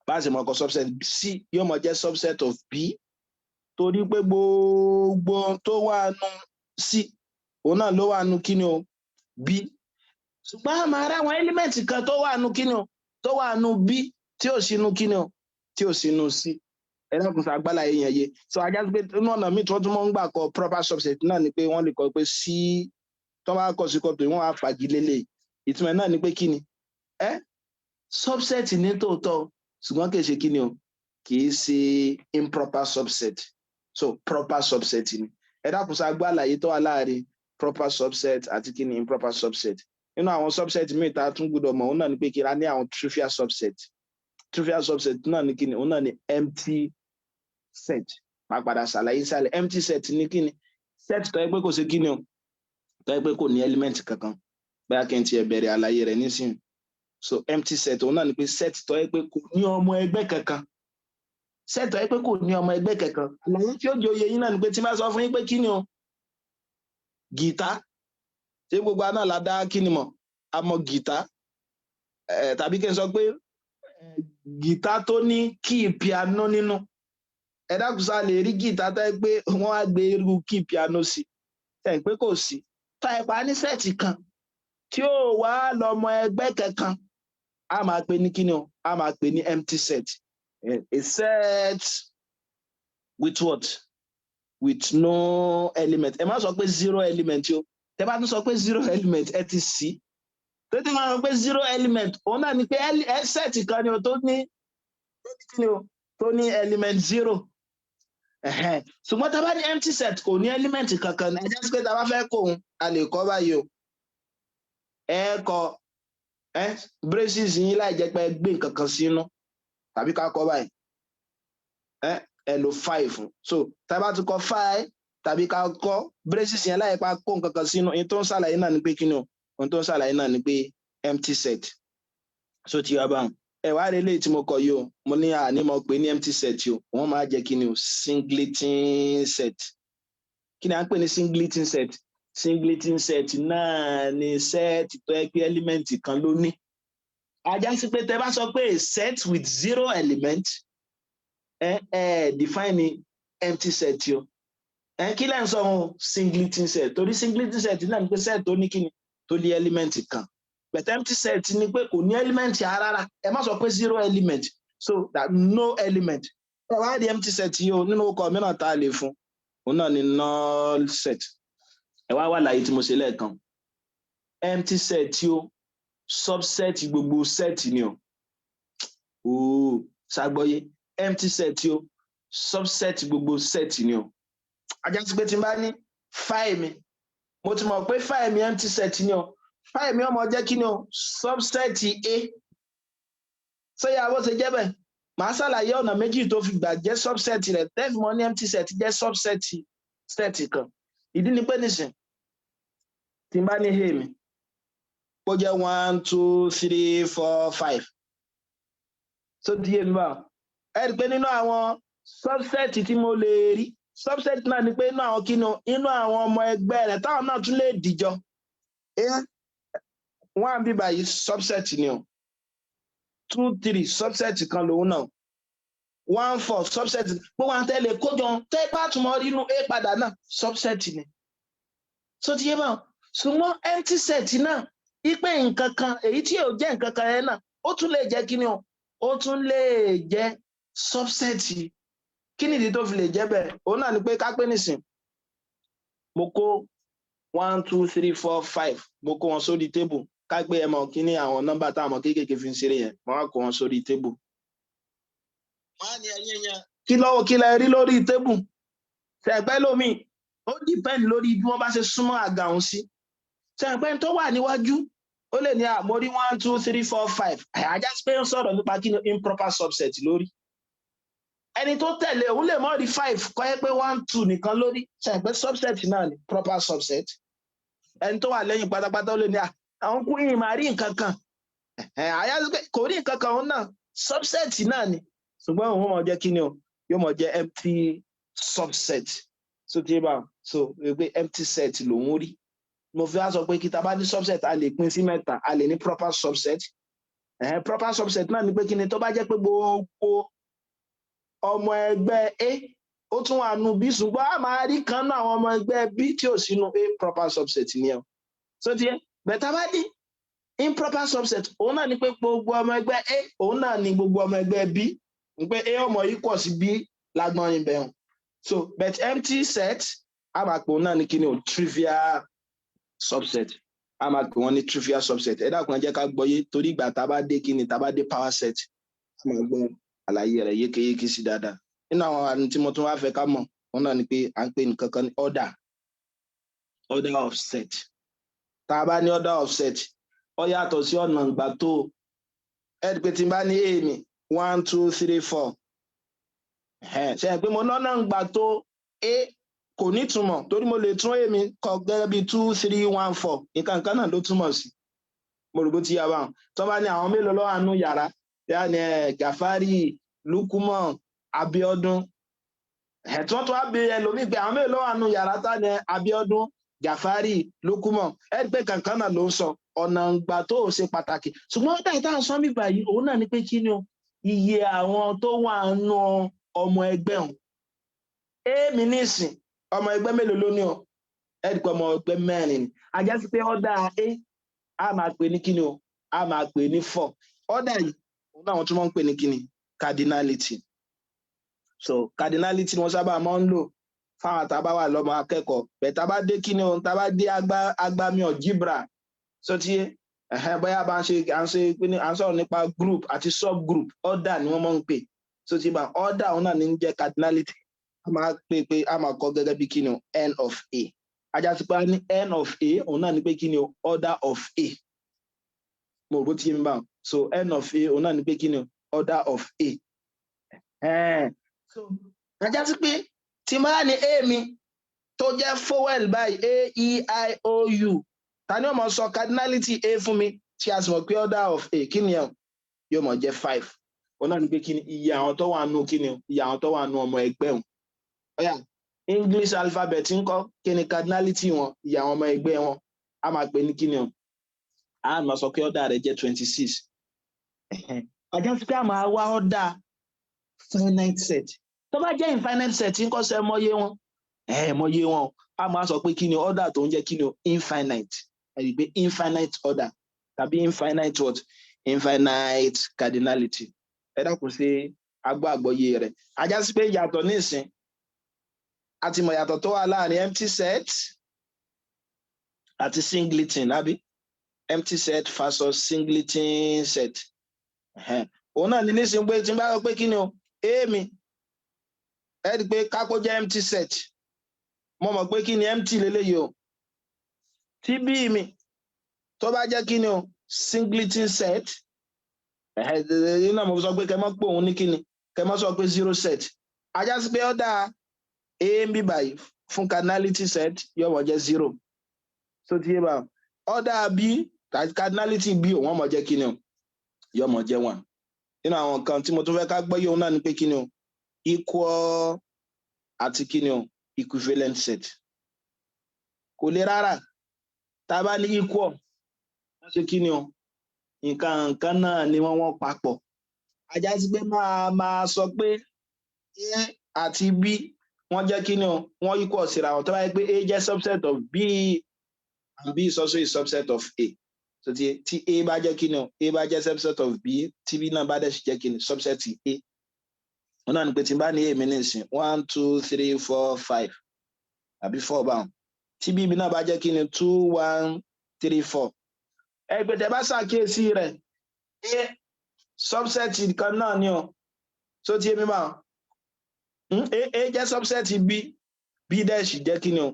Bá a ṣe mọ̀ kọ subset, C yóò mọ̀ jẹ́ subset of B, torí pé gbogbo tó wà nù C, òun náà ló wà nù kí ni o, B. Ṣùgbọ́n a máa rí àwọn element kan tó wà nù kí ni o, tó wà nù B, tí ò sínú kí ni o, tí ò sínú C. Ẹ dákun, sọ agbára yẹn yé? So á já sí pé inú ọ̀nà míì tí wọ́n tún mọ́ ń gbà kọ proper subset náà ni pé wọ́n lè kọ pé C, tó bá kọ sí kọ pé wọ́n á fagilé lè. Ìtumọ̀ náà ni pé kí ni ẹ, subset ní tòótọ́, ṣùgbọ́n kì í ṣe kí ni o, kì í ṣe improper subset. So proper subset ni. Ẹ dákun, sọ agbá àlàyé tó wà láàrin proper subset àti kí ni, improper subset? Nínú àwọn subset míì tá a tún gbọ́dọ̀ mọ̀, òun náà ni pé kí a ní àwọn trivial subset. Trivial subset náà ni kí ni? Òun náà ni empty set. Máa padà ṣàlàyé sálẹ̀. Empty set ní kí ni? Set tó yẹ pé kò sí kí ni o, tó yẹ pé kò ní element kankan. Bóyá kí n tiẹ̀ bẹ̀rẹ̀ àlàyé rẹ̀ nísìnyí. So empty set, òun náà ni pé set tó yẹ pé kò ní ọmọ ẹgbẹ́ kankan. Set tó yẹ pé kò ní ọmọ ẹgbẹ́ kankan, àlàyé tí ó jẹ́ oyè yín náà ni pé tí n bá sọ fún yín pé kí ni o, gìtá, ṣé gbogbo àná la dá kí ni mọ̀? A mọ̀ gìtá. Tàbí kí n sọ pé gìtá tó ní key piano nínú. Ẹ dákun, sá lè rí gìtá tó yẹ pé wọ́n á gbé irú key piano sí ẹ pé kò sí? Tá ẹ pa ní set kan tí ó wá lọ́mọ ẹgbẹ́ kankan, a máa pè ní kíni o? A máa pè ní empty set. A set with what? With no element. Ẹ má sọ pé zero element o. Tẹ bá tún sọ pé zero element, ẹ ti sí tó ti máa sọ pé zero element, òun náà ni pé set kan ni o tó ní kíni o, tó ní element zero. Ṣùgbọ́n tá a bá ní empty set, kò ní element kankan ní. Ẹ jẹ́ sí pé tá a bá fẹ́ kó òun, a lè kọ́ báyìí o. Ẹ kọ ẹ braces yín láì jẹ́ pé ẹ gbé nǹkan kan sínú, tàbí ká kọ báyìí, ẹ lo phi fún. So tá a bá ti kọ phi tàbí ká kọ braces yẹn láì pa kó nǹkan kan sínú, ohun tó ń ṣàlàyé náà ni pé kí ni o? Ohun tó ń ṣàlàyé náà ni pé empty set. So ti wá báwọn, ẹ wá rí eléyìí tí mo kọ yìí o, mo ní àní mo pè ní empty set o, wọ́n máa jẹ́ kí ni o? Singleton set. Kí ni à ń pè ní singleton set? Singleton set náà ni set tó yẹ pé element kan ló ní. A já sí pé tẹ bá sọ pé a set with zero element, ẹ define empty set o. Ẹ kí lẹ́ ń sọ wọn? Singleton set, torí singleton set náà ni pé set tó ní kíni? Tó ní element kan, but empty set ni pé kò ní element rárá. Ẹ má sọ pé zero element, so that no element. Ẹ wá di empty set yìí o, nínú orúkọ mìíràn tá a lè fún òun náà ni null set. Ẹ wá wà láyé tí mo ṣe lẹ́ẹ̀kan, empty set yìí o, subset gbogbo set ni o. Ooo, ṣàgbọ́yé? Empty set yìí o, subset gbogbo set ni o. A já sí pé tí n bá ní phi mi, mo ti mọ̀ pé phi mi empty set ni o. Phi mi ó máa jẹ́ kí ni o? Subset A. Sọ́yà bó ṣe jẹ́ bẹ́ẹ̀, màá ṣàlàyé ọ̀nà méjì tó fi gbà jẹ́ subset rẹ̀ tẹ́fì mọ́ ní empty set jẹ́ subset set kan. Ìdí ni pé nísìn tí n bá ní A mi kó jẹ́ one, two, three, four, five, so ti yé mi báwọn, ẹ rí i pé nínú àwọn subset tí mo lè rí, subset náà ni pé inú àwọn kí ni, inú àwọn ọmọ ẹgbẹ́ rẹ̀ táwọn náà tún lè dìjọ, one bí báyìí, subset ni o. Two, three, subset kan lòun náà. One, four, subset. Gbogbo àwọn tẹ́lẹ̀ kójọ tẹ́ bá tún mọ́ inú A padà náà, subset ni. So ti yé báwọn. Ṣùgbọ́n empty set náà, ipe nǹkan kan èyí tí yóò jẹ́ nǹkan kan yẹn náà, ó tún lè jẹ́ kíni o? Ó tún lè jẹ́ subset. Kí nìdí tó fi lè jẹ́ bẹ́ẹ̀? Òun náà ni pé ká pé nísìn mo kó one, two, three, four, five, mo kó wọn sórí table. Ká pé ẹ mọ̀ kí ní àwọn nọ́mbà táwọn ọmọ kéékèèké fi ń ṣeré yẹn, mo wá kó wọn sórí table. Wọ́n á ní ẹyẹ yẹn, kí lọ́wọ́ kí lẹ rí lórí table? Ṣẹ̀pẹ́ lómi, ó depend lórí bí wọ́n bá ṣe súnmọ́ àga òun sí. Ṣẹ̀pẹ́ tó wà níwájú, ó lè ní àmọ́ rí one, two, three, four, five. A já sí pé ń sọ̀rọ̀ nípa kí ni? Improper subset lórí. Ẹni tó tẹ̀lé òun lè mọ́ rí five, kọ́ ẹ pé one, two nìkan lórí. Ṣẹ̀pẹ́ subset náà ni, proper subset. Ẹni tó wà lẹ́yìn pátápátá, ó lè ní àwọn kú yìí máa rí nǹkan kan. A já sí pé kò rí nǹkan kan, òun náà subset náà ni, ṣùgbọ́n òun máa jẹ́ kí ni o? Yóò máa jẹ́ empty subset. So tí bá so pé empty set lòun rí, mo fi wá sọ pé kí ta bá ní subset, a lè pín sí mẹ́ta. A lè ní proper subset. Proper subset náà ni pé kí ni? Tó bá jẹ́ pé gbogbo ọmọ ẹgbẹ́ A, ó tún wà nù B, ṣùgbọ́n a máa rí kan náà àwọn ọmọ ẹgbẹ́ B tí ò sínú A, proper subset ni ẹ. So tiẹ̀ bẹ̀tà bá ní improper subset, òun náà ni pé gbogbo ọmọ ẹgbẹ́ A, òun náà ni gbogbo ọmọ ẹgbẹ́ B, ń pé A ọmọ yìí pọ̀ sí B lágbọ́n ibẹ̀ hàn. So but empty set, a máa pè òun náà ní kí ni o? Trivial subset. A máa pè wọ́n ní trivial subset. Ẹ dákun, ẹ jẹ́ ká gbọ́yé, torí ìgbà tá a bá dé kí ni, tá a bá dé power set, a máa gbọ́ àlàyé rẹ̀ yékéyéké sí dáadáa. Nínú àwọn àrùn tí mo tún wá fẹ́ ká mọ̀, òun náà ni pé à ń pè nǹkan kan ní order of set. Tá a bá ní order of set, ó yàtọ̀ sí ọ̀nà ìgbà tó. Ẹ rí i pé tí n bá ní A mi one, two, three, four, ṣe é pé mo lọ́nà ìgbà tó A kò ní túmọ̀, torí mo lè tún A mi kọ gẹ́gẹ́ bí two, three, one, four, nǹkan kan náà ló túmọ̀ sí. Mo rò bó ti yá báwọn. Tó bá ní àwọn mélòó ló wà nínú yàrá, yá ni ẹ Gàfárì, Lukumọ, Abíọ́dún. Ẹ tí wọ́n tún wá bí ẹlòmíì pé àwọn mélòó ló wà nínú yàrá, tá ní Abíọ́dún, Gàfárì, Lukumọ, ẹ rí pé kankan náà ló ń sọ. Ọ̀nà ìgbà tó ṣe pàtàkì, ṣùgbọ́n ọ̀dà ìta sọ mí báyìí, òun náà ni pé kí ni o? Iye àwọn tó wà nínú ọmọ ẹgbẹ́ òun. Èmi nísìn, ọmọ ẹgbẹ́ mélòó ló ní o? Ẹ rí pé ọmọ ẹgbẹ́ mẹ́rin ni. A já sí pé order A, a máa pè ní kíni o? A máa pè ní four. Order yìí, òun náà wọ́n tún máa ń pè ní kíni? Cardinality. So cardinality ni wọ́n sábà máa ń lò fáwọn tá a bá wà lọ́mọ akẹ́kọ̀ọ́ bẹ́ẹ̀. Tá a bá dé kíni o, tá a bá dé agbami algebra, so ti yé, bóyá bá ń ṣe à ń ṣe à ń sọ̀rọ̀ nípa group àti subgroup, order ni wọ́n máa ń pè. So ti bá order, òun náà ní ń jẹ́ cardinality. A máa pè pé a máa kọ gẹ́gẹ́ bí kí ni o? N of A. Á já sí pé a ní n of A, òun náà ni pé kí ni o? Order of A. Mo rò bó ti yé mi báwọn. So n of A, òun náà ni pé kí ni o? Order of A. So á já sí pé tí n bá ní A mi tó jẹ́ vowel báyìí, A, E, I, O, U, ta ni ó mọ̀ sọ cardinality A fún mi, tí a sì mọ̀ pé order of A, kí ni ẹ̀ yóò mọ̀ jẹ́? Five. Òun náà ni pé kí ni iye àwọn tó wà nù, kí ni iye àwọn tó wà nù ọmọ ẹgbẹ́ òun. Ó yá, English alphabet ńkọ́? Kí ni cardinality wọn, iye àwọn ọmọ ẹgbẹ́ wọn? A máa pè ní kí ni o? A máa sọ pé order rẹ̀ jẹ́ 26. Á já sí pé a máa wá order finite set. Tó bá jẹ́ infinite set ńkọ́? Sẹ́ mọ́yé wọn, ẹ mọ́yé wọn. A máa sọ pé kí ni order tó ń jẹ́? Kí ni o? Infinite. Ẹ rí i pé infinite order tàbí infinite what? Infinite cardinality. Ẹ dákun, sí agbó àgbọ́yé rẹ̀? Á já sí pé yàtọ̀ nísìn, a ti mọ̀ yàtọ̀ tó wà láàrin empty set àti singleton, àbí? Empty set versus singleton set. Òun náà ní nísìnyí pé tí n bá sọ pé kí ni o? A mi, ẹ rí i pé kápó jẹ́ empty set, mo mọ̀ pé kí ni? Empty leléyìí o. Tí B mi tó bá jẹ́ kí ni o? Singleton set. Ẹ̀hẹ́n, náà mo sọ pé kẹ́ mọ́ pé òun ní kí ni, kẹ́ mọ́ sọ pé zero set. Á já sí pé order A ń bí báyìí fún cardinality set yóò mọ̀ jẹ́ zero. So ti yé bá? Order B, cardinality B, òun mọ̀ jẹ́ kí ni o? Yóò mọ̀ jẹ́ one. Nínú àwọn nǹkan tí mo tún fẹ́ ká gbọ́ yóò náà ni pé kí ni o? Equal àti kí ni o? Equivalent set. Kò le rárá. Tá a bá ní equal, wọ́n ṣe kí ni o? Nǹkan nǹkan náà ni wọ́n papọ̀. Á já sí pé máa sọ pé A àti B, wọ́n jẹ́ kí ni o? Wọ́n equal síra wọn tó bá yẹ pé A jẹ́ subset of B and B is also a subset of A. So tí A bá jẹ́ kí ni o? A bá jẹ́ subset of B, tí B náà bá dẹ̀ sì jẹ́ kí ni? Subset A. Wọn náà ní pé tí n bá ní A mi nísìn one, two, three, four, five àbí four báwọn, tí B mi náà bá jẹ́ kí ni? Two, one, three, four. Ẹgbẹ́ tẹ bá ṣàkíyèsí rẹ̀, A subset kan náà ni o. So tí èmi báwọn, A jẹ́ subset B, B dẹ̀ sì jẹ́ kí ni o?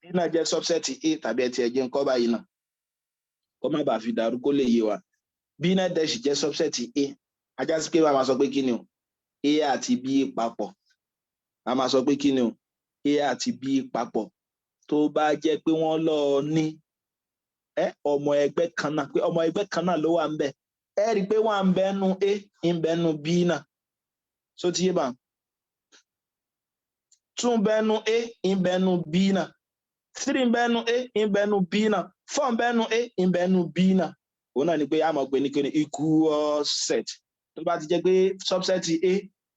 B náà jẹ́ subset A. Tàbí ẹ ti ẹ̀ jẹ́ nǹkan báyìí náà, kó má bàa fi dàrú, kó lè yé wa. B náà dẹ̀ sì jẹ́ subset A. Á já sí pé wàá máa sọ pé kí ni o? A àti B papọ̀. A máa sọ pé kí ni o? A àti B papọ̀ tó bá jẹ́ pé wọ́n lọ ní ọmọ ẹgbẹ́ kan náà, pé ọmọ ẹgbẹ́ kan náà ló wà ń bẹ̀. Ẹ rí i pé wọ́n ń bẹ́nu A, ń bẹ́nu B náà. So ti yé bá? Two ń bẹ́nu A, ń bẹ́nu B náà. Three ń bẹ́nu A, ń bẹ́nu B náà. Four ń bẹ́nu A, ń bẹ́nu B náà. Òun náà ni pé a mọ̀ pé ní kí ni? Equal set. Tó bá ti jẹ́ pé subset A,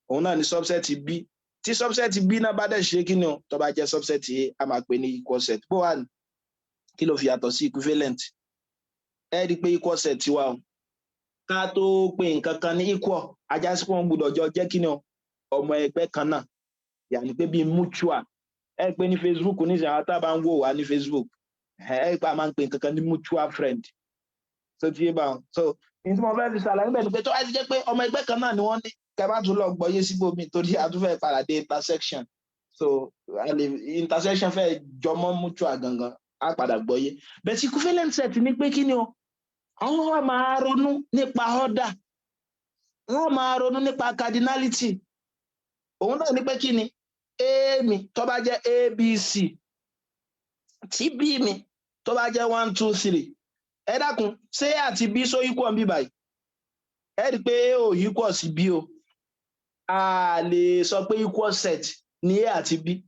òun náà ni subset B, tí subset B náà bá dẹ̀ ṣe kí ni o? Tó bá jẹ́ subset A, a máa pè ní equal set. Bó wà ní, kí ló fi yàtọ̀ sí equivalent? Ẹ rí i pé equal set tiwa o, ká tó pe nǹkan kan ní equal, á já sí pé wọ́n gbọ́dọ̀ jọ jẹ́ kí ni o? Ọmọ ẹgbẹ́ kan náà, yàní pé bíi mutual. Ẹ pé ní Facebook nísìnyí, àwọn tá a bá ń wò wá ní Facebook, ẹ pé a máa ń pe nǹkan kan ní mutual friend. So ti yé bá wọn? So ní tí mo fẹ́ fi ṣàlàyé bẹ́ẹ̀ ni pé tó wá ti jẹ́ pé ọmọ ẹgbẹ́ kan náà ni wọ́n ní, kẹ́ bá tún lọ gbọ́yé síbòmí, torí a tún fẹ́ padà dé intersection. So a lè intersection fẹ́ jọmọ́ mutual gangan, á padà gbọ́yé. But equivalent set ni pé kí ni o? Àwọn wa máa ronú nípa order, wọ́n máa ronú nípa cardinality. Òun náà ní pé kí ni? A mi tó bá jẹ́ ABC, tí B mi tó bá jẹ́ one, two, three, ẹ dákun, ṣé A àti B so equal ń bí báyìí? Ẹ rí i pé A ò equal sí B o. A lè sọ pé equal set ní A àti B,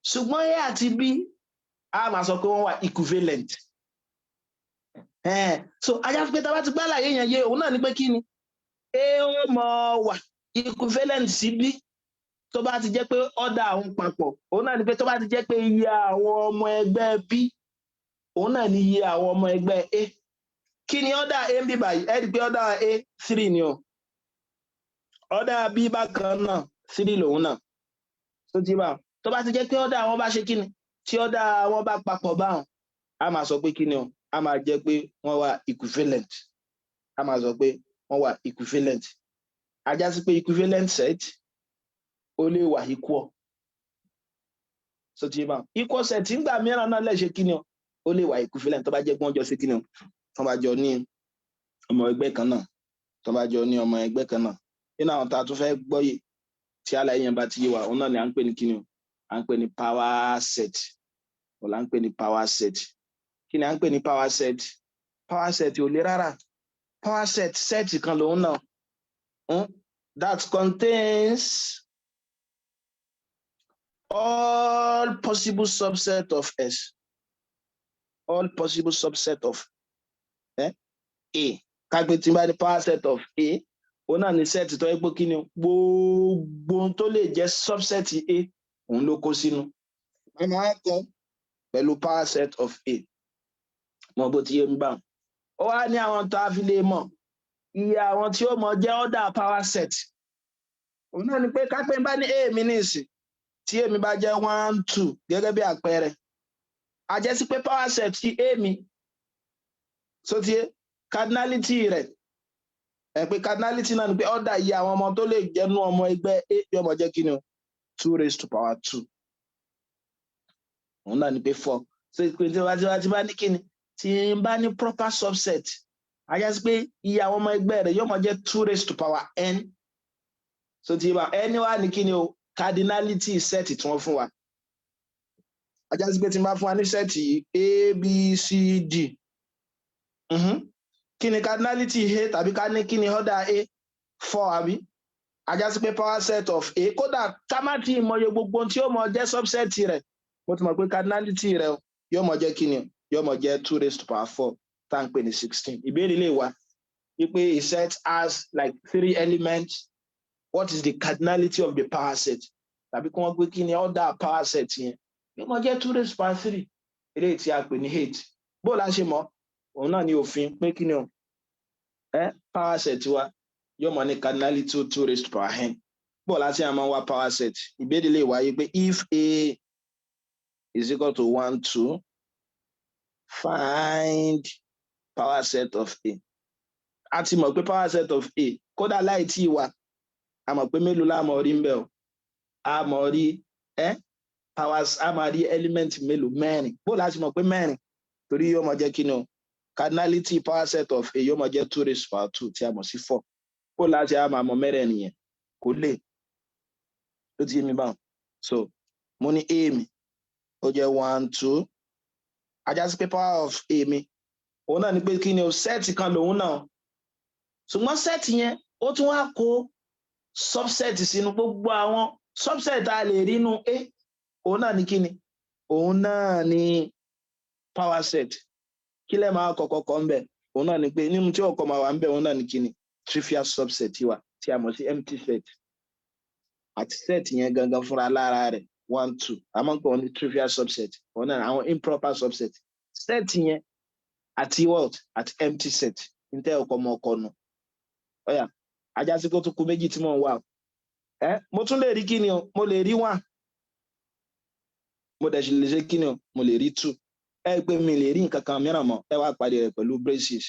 ṣùgbọ́n A àti B, a máa sọ pé wọ́n wà equivalent. So á já sí pé tá a bá ti gbá àlàyé yẹn yé, òun náà ní pé kí ni? A ó mọ wà equivalent sí B tó bá ti jẹ́ pé order àwọn papọ̀. Òun náà ní pé tó bá ti jẹ́ pé iye àwọn ọmọ ẹgbẹ́ B, òun náà ní iye àwọn ọmọ ẹgbẹ́ A. Kí ni order A ń bí báyìí? Ẹ rí i pé order A, three ni o. Order B bákan náà, three lòun náà. Tó ti bá, tó bá ti jẹ́ pé order àwọn bá ṣe kí ni? Tí order wọn bá papọ̀ báwọn, a máa sọ pé kí ni o? A máa jẹ́ pé wọ́n wà equivalent. A máa sọ pé wọ́n wà equivalent. Á já sí pé equivalent set ó lè wà equal. So ti bá equal set ńgbà mìíràn náà lè ṣe kí ni o, ó lè wà equivalent tó bá jẹ́ pé wọ́n jọ ṣe kí ni o, tó bá jọ ní ọmọ ẹgbẹ́ kan náà, tó bá jọ ní ọmọ ẹgbẹ́ kan náà. Nínú àwọn tá a tún fẹ́ gbọ́yè tí àlàyé yẹn bá ti yé wa, òun náà ni à ń pè ní kí ni o, à ń pè ní power set. Òun là ń pè ní power set. Kí ni à ń pè ní power set? Power set ò le rárá. Power set, set kan lòun náà that contains all possible subset of S, all possible subset of A. Ká pé tí n bá ní power set of A, òun náà ní set tó yẹ pé kí ni, gbogbo ohun tó lè jẹ́ subset A, òun ló kó sínú. Wọ́n máa ń kọ pẹ̀lú power set of A. Mọ bó ti yé mi báwọn. Ó wá ní àwọn tó a fi lè mọ̀ iye àwọn tí ó mọ jẹ́ order power set. Òun náà ni pé ká pé n bá ní A mi ní ìsìn, tí A mi bá jẹ́ 1, 2 gẹ́gẹ́ bí àpẹẹrẹ, a jẹ́ sí pé power set tí A mi so ti cardinality rẹ̀ ẹ pé cardinality náà ni pé order iye àwọn ọmọ tó lè jẹ́nu ọmọ ẹgbẹ́ A yóò mọ jẹ́ kí ni o, 2 raised to power 2, òun náà ni pé 4. So ìpè tí wọ́n ti bá ní kí ni, tí n bá ní proper subset, a jẹ́ sí pé iye àwọn ọmọ ẹgbẹ́ rẹ̀ yóò mọ jẹ́ 2 raised to power n. So ti bá n wá ní kí ni o, cardinality set tí wọ́n fún wa. A jẹ́ sí pé tí n bá fún wa ní set yìí, A, B, C, D, kí ni cardinality A, tàbí ká ní kí ni order A? 4, àbí? A já sí pé power set of A, kódà ká má tí ì mọye gbogbo tí ó mọ jẹ́ subset rẹ̀, mo ti mọ̀ pé cardinality rẹ̀ yóò mọ jẹ́ kí ni, yóò mọ jẹ́ 2 raised to power 4, tá à ń pè ní 16. Ìbéèrè lè wá wípé a set has like three elements, what is the cardinality of the power set? Tàbí kí wọ́n gbé kí ni order power set yẹn, yóò mọ jẹ́ 2 raised to power 3, eléyìí tí a pè ní 8. Bó la ṣe mọ̀? Òun náà ní òfin pé kí ni o, power set wa yóò mọ ní cardinality 2 raised to power n. Bó la ṣe àmọ́ wá power set? Ìbéèrè lè wáyé pé if A is equal to 1, 2, find power set of A. A ti mọ̀ pé power set of A, kódà láì tí ì wà, a mọ̀ pé mélòó la mọ̀ rí ń bẹ̀ o? A mọ̀ rí powers, a máa rí element mélòó? Mẹ́rin. Bó la ṣe mọ̀ pé mẹ́rin? Torí yóò mọ̀ jẹ́ kí ni o, cardinality power set of A yóò mọ̀ jẹ́ 2 raised to power 2, tí a mọ̀ sí 4. Bó la ṣe a máa mọ̀ mẹ́rẹ̀ nìyẹn? Kò lè ló ti yé mi báwọn. So mo ní A mi ó jẹ́ 1, 2, a já sí pé power of A mi, òun náà ni pé kí ni o, set kan lòun náà, ṣùgbọ́n set yẹn, ó tún wá kó subset sínú. Gbogbo àwọn subset a lè rí inú A, òun náà ni kí ni, òun náà ni power set. Kí lẹ́ máa kọ́kọ́ kọ́ ń bẹ̀? Òun náà ni pé nínú tí ọkọ̀ máa wà ń bẹ̀, òun náà ni kí ni, trivial subset wa tí a mọ̀ sí empty set, àti set yẹn gangan fúnra lára rẹ̀, 1, 2. A máa ń pè wọ́n ní trivial subset, òun náà àwọn improper subset, set yẹn àti what, àti empty set. Ní tẹ́ ọkọ̀ mọ ọkọ̀ nù. Ọ̀yà, a já sí kó tún kù méjì tí mò ń wà ẹ. Mo tún lè rí kí ni o, mo lè rí 1, mo dẹ̀ sì lè ṣe kí ni o, mo lè rí 2. Ẹ pé mi lè rí nǹkan kan mìíràn mọ́. Ẹ wá parí rẹ̀ pẹ̀lú braces.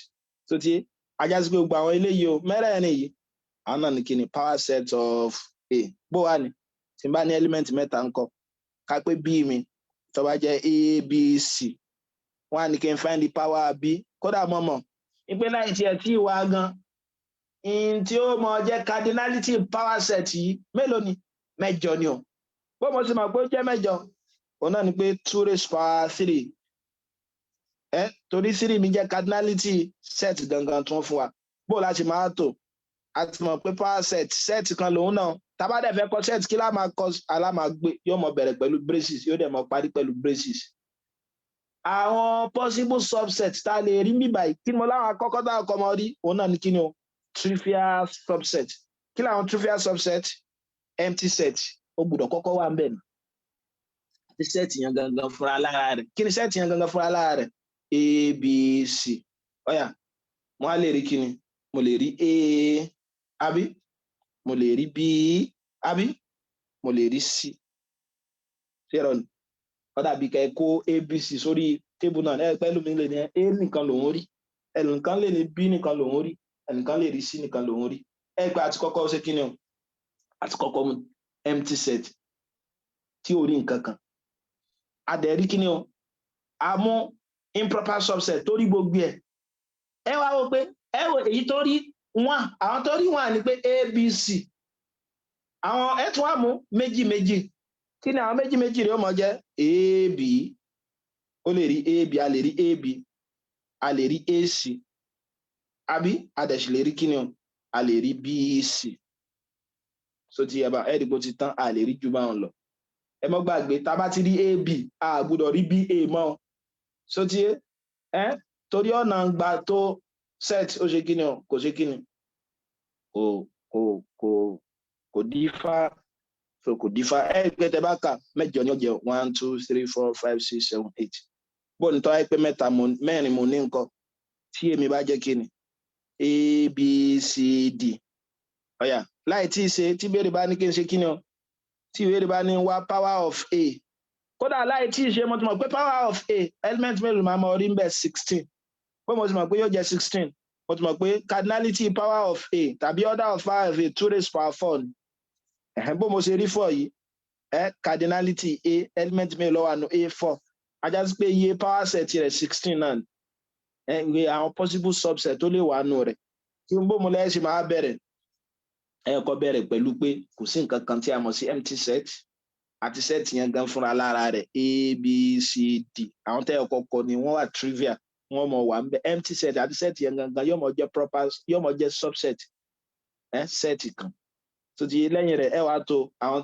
Tó ti a já sí pé gbogbo àwọn eléyìí o, mẹ́rẹ̀ẹ̀rin yìí, àwọn náà ní kí ni, power set of A. Bó wà ní tí n bá ní element mẹ́ta ńkọ́? Ká pé B mi tó bá jẹ́ A, B, C, wọ́n á ní kí n find the power B. Kódà mọ̀ mọ̀ ìpè láì tiẹ̀ tí ì wá gan in tí ó mọ jẹ́ cardinality power set yìí, mélòó ni? Mẹ́jọ ni o. Bó mo sì mọ̀ pé ó jẹ́ mẹ́jọ, òun náà ni pé 2 raised power 3 ẹ, torí 3 mi jẹ́ cardinality set gangan tó ń fún wa. Bó láti máa tò? A ti mọ̀ pé power set, set kan lòun náà. Tá bá dẹ̀ fẹ́ kọ set, kí lá máa kọ? Alá máa gbé, yóò mọ bẹ̀rẹ̀ pẹ̀lú braces, yóò dẹ̀ mọ parí pẹ̀lú braces. Àwọn possible subset tá a lè rí níbí báyìí, kí ni mo láwọn àkọ́kọ́ tá a kọ́ mọ rí? Òun náà ni kí ni o, trivial subset. Kí làwọn trivial subset? Empty set, ó gbọ́dọ̀ kọ́kọ́ wà ń bẹ̀ ni, àti set yẹn gangan fúnra lára rẹ̀. Kí ni set yẹn gangan fúnra lára rẹ̀? A, B, C. Ọ̀yà, mo á lè rí kí ni, mo lè rí A, àbí? Mo lè rí B, àbí? Mo lè rí C. Ṣé ẹ̀rọ ni ó dàbí kẹ́ ẹ kó A, B, C sórí table náà? Ẹ pẹ́lú mi lè ní A nìkan lòún rí, ẹnìkan lè ní B nìkan lòún rí, ẹnìkan lè rí C nìkan lòún rí. Ẹ pé àti kọ́kọ́ ṣe kí ni o, àti kọ́kọ́ mú empty set tí ò rí nǹkan kan. A dẹ̀ rí kíni o? A mú improper subset tó rí gbogbo ẹ̀. Ẹ wá wò pé, ẹ wò èyí tó rí one, àwọn tó rí one ni pé ABC. Àwọn ẹ tún wá mú méjì méjì. Kí ni àwọn méjì méjì rẹ̀ ó mọ jẹ́? AB, ó lè rí AB, a lè rí AB, a lè rí AC, àbí a dẹ̀ sì lè rí kíni o? A lè rí BC. So ti yẹ bá ẹ rí bó ti tán, a lè rí ju báwọn lọ. Ẹ mọ́ gbàgbé, tá a bá ti rí AB, a gbọ́dọ̀ rí BA mọ́. So ti yé ẹ, torí ọ̀nà gbà tó set ó ṣe kíni o? Kò ṣe kíni? Kò differ. So kò differ. Ẹ pé tẹ bá kà, mẹ́jọ ni ó jẹ: one, two, three, four, five, six, seven, eight. Bó ní tọ́ ẹ pé mẹ́ta mo, mẹ́rin mo ní nǹkan tí èmi bá jẹ́ kíni? A, B, C, D. Ọ̀yà, láì tí ì ṣe, tí ìbéèrè bá ní kí n ṣe kíni o, tí ìbéèrè bá ní wá power of A, kódà láì tí ì ṣe, mo ti mọ̀ pé power of A, element mélòó máa mọ orí ń bẹ̀? 16. Pé mo ti mọ̀ pé yóò jẹ́ 16. Mo ti mọ̀ pé cardinality power of A tàbí order of power of A, two raised power four ni. Ẹ̀hẹ́n, bó mo ṣe rí four yìí, ẹ cardinality A, element mélòó ló wà nù A? Four. Á já sí pé iye power set rẹ̀, 16 náà ni. Ẹ ìwé àwọn possible subset tó lè wà nù rẹ̀, kí n bó mo lẹ́yìn ṣe máa bẹ̀rẹ̀. Ẹ kọ́ bẹ̀rẹ̀ pẹ̀lú pé kò sí nǹkan kan tí a mọ̀ sí empty set, àti set yẹn gan fúnra lára rẹ̀, A, B, C, D. Àwọn tẹ́ ẹ kọ́kọ́ ni wọ́n wà trivial, wọ́n mọ̀ wà ń bẹ. Empty set àti set yẹn gangan yóò mọ̀ jẹ́ proper, yóò mọ̀ jẹ́ subset ẹ set kan tó ti lẹ́yìn rẹ̀. Ẹ wàá tó àwọn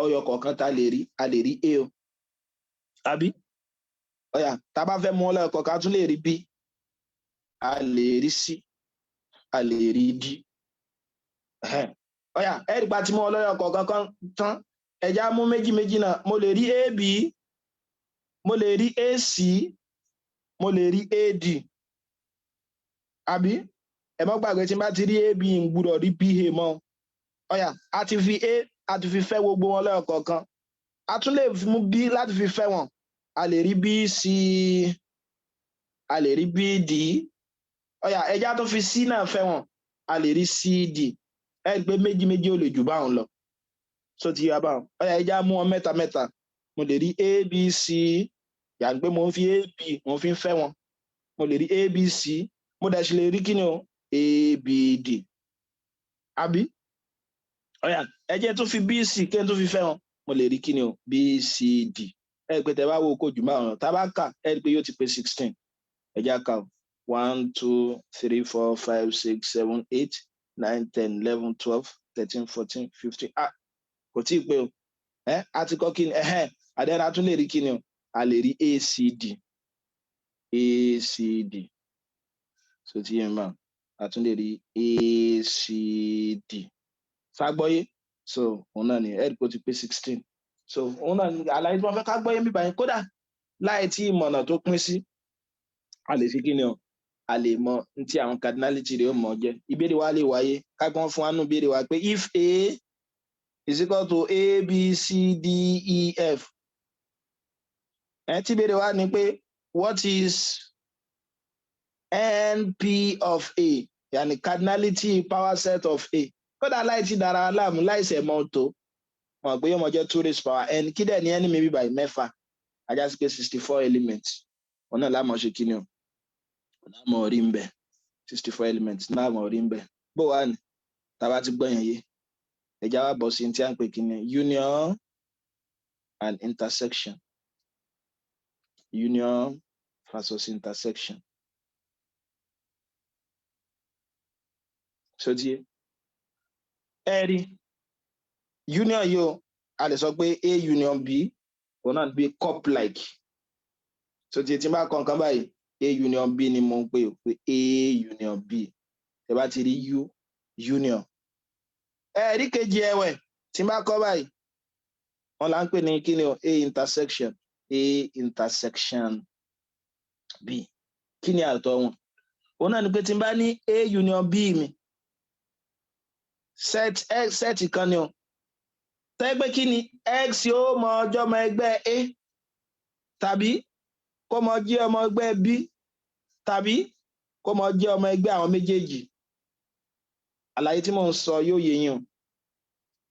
ọyọ kọ̀ọ̀kan tá a lè rí. A lè rí A o, àbí? Ọ̀yà, tá a bá fẹ́ mú ọ lẹ́yọ kọ̀ọ̀kan, a tún lè rí B, a lè rí C, a lè rí D. Ọ̀yà, ẹ rí pa tí mú ọ lẹ́yọ kọ̀ọ̀kan kan tán, ẹ̀já mú méjì méjì náà. Mo lè rí AB, mo lè rí AC, mo lè rí AD, àbí? Ẹ má gbàgbé, tí n bá ti rí AB, n gbúdọ̀ rí BA mọ́. Ọ̀yà, a ti fi A, a ti fi fẹ́ gbogbo wọn lẹ́yọ kọ̀ọ̀kan. A tún lè mú B láti fi fẹ́ wọn. A lè rí BC, a lè rí BD. Ọ̀yà, ẹja tó fi C náà fẹ́ wọn, a lè rí CD. Ẹ rí i pé méjì méjì ò lè jù báwọn lọ. So ti yá báwọn. Ọ̀yà, ẹja mú wọn mẹ́ta mẹ́ta. Mo lè rí ABC, yà ń pé mo ń fi AB, mo fi ń fẹ́ wọn. Mo lè rí ABC, mo dẹ̀ sì lè rí kíni o? ABD, àbí? Ọ̀yà, ẹ jẹ́ tó fi BC, kí n tó fi fẹ́ wọn, mo lè rí kíni o? BCD. Ẹ rí i pé tẹ bá wo kó jù márùn, tá a bá kà, ẹ rí i pé yóò ti pé 16. Ẹ jẹ́ á kà o: one, two, three, four, five, six, seven, eight, nine, 10, 11, 12, 13, 14, 15. Ah, kò tí ì pé o. Ẹ a ti kọ́ kíni? Ẹhẹ́n, àdéhùn, a tún lè rí kíni o? A lè rí ACD. ACD, so ti yẹn bá, a tún lè rí ACD. Ṣàgbọ́yé? So òun náà ni ẹ rí pé ó ti pé 16. So òun náà ni àlàyé tí wọ́n fẹ́ ká gbọ́yé bíbá yẹn. Kódà láì tí ìmọ̀nà tó pín sí, a lè fi kíni o? A lè mọ ní tí àwọn cardinality rẹ̀ ó mọ̀ jẹ́. Ìbéèrè wa lè wáyé, kágbọ́n fún wa nù ìbéèrè wa pé if A is equal to A, B, C, D, E, F, ẹ tí ìbéèrè wa ni pé what is NP of A, yàní cardinality power set of A? Kódà láì tí dára láàmú, láì sẹ̀ mọ́ tó mọ̀ pé yóò mọ jẹ́ two raised power n. Kí dẹ̀ ní ẹni mi bí báyìí? Mẹ́fà. Á já sí pé 64 elements wọn náà lámọ̀ ṣe kíni o? Lámọ̀ rí ń bẹ̀. 64 elements lámọ̀ rí ń bẹ̀. Bó wà ní tá a bá ti gbọ́ yẹn yé, ẹja wa bọ̀ sí tí a ń pè kíni? Union and intersection. Union versus intersection. So ti ẹ rí union yìí o, a lè sọ pé A union B, òun náà bí cup like. So tí n bá kọ nǹkan báyìí, A union B ni mo ń pè pé A union B. Tẹ bá ti rí U, union. Ẹ rí kejì ẹ̀wẹ̀, tí n bá kọ báyìí, wọn là ń pè ní kíni o? A intersection, A intersection B. Kí ni àtọ̀ wọn? Òun náà ni pé tí n bá ní A union B mi, set x, set kan ni o, tẹ́gbẹ́ kí ni x yóò mọ ọjọ́ ọmọ ẹgbẹ́ A, tàbí kó mọ jẹ́ ọmọ ẹgbẹ́ B, tàbí kó mọ jẹ́ ọmọ ẹgbẹ́ àwọn méjèèjì. Àlàyé tí mò ń sọ yóò yé yín o.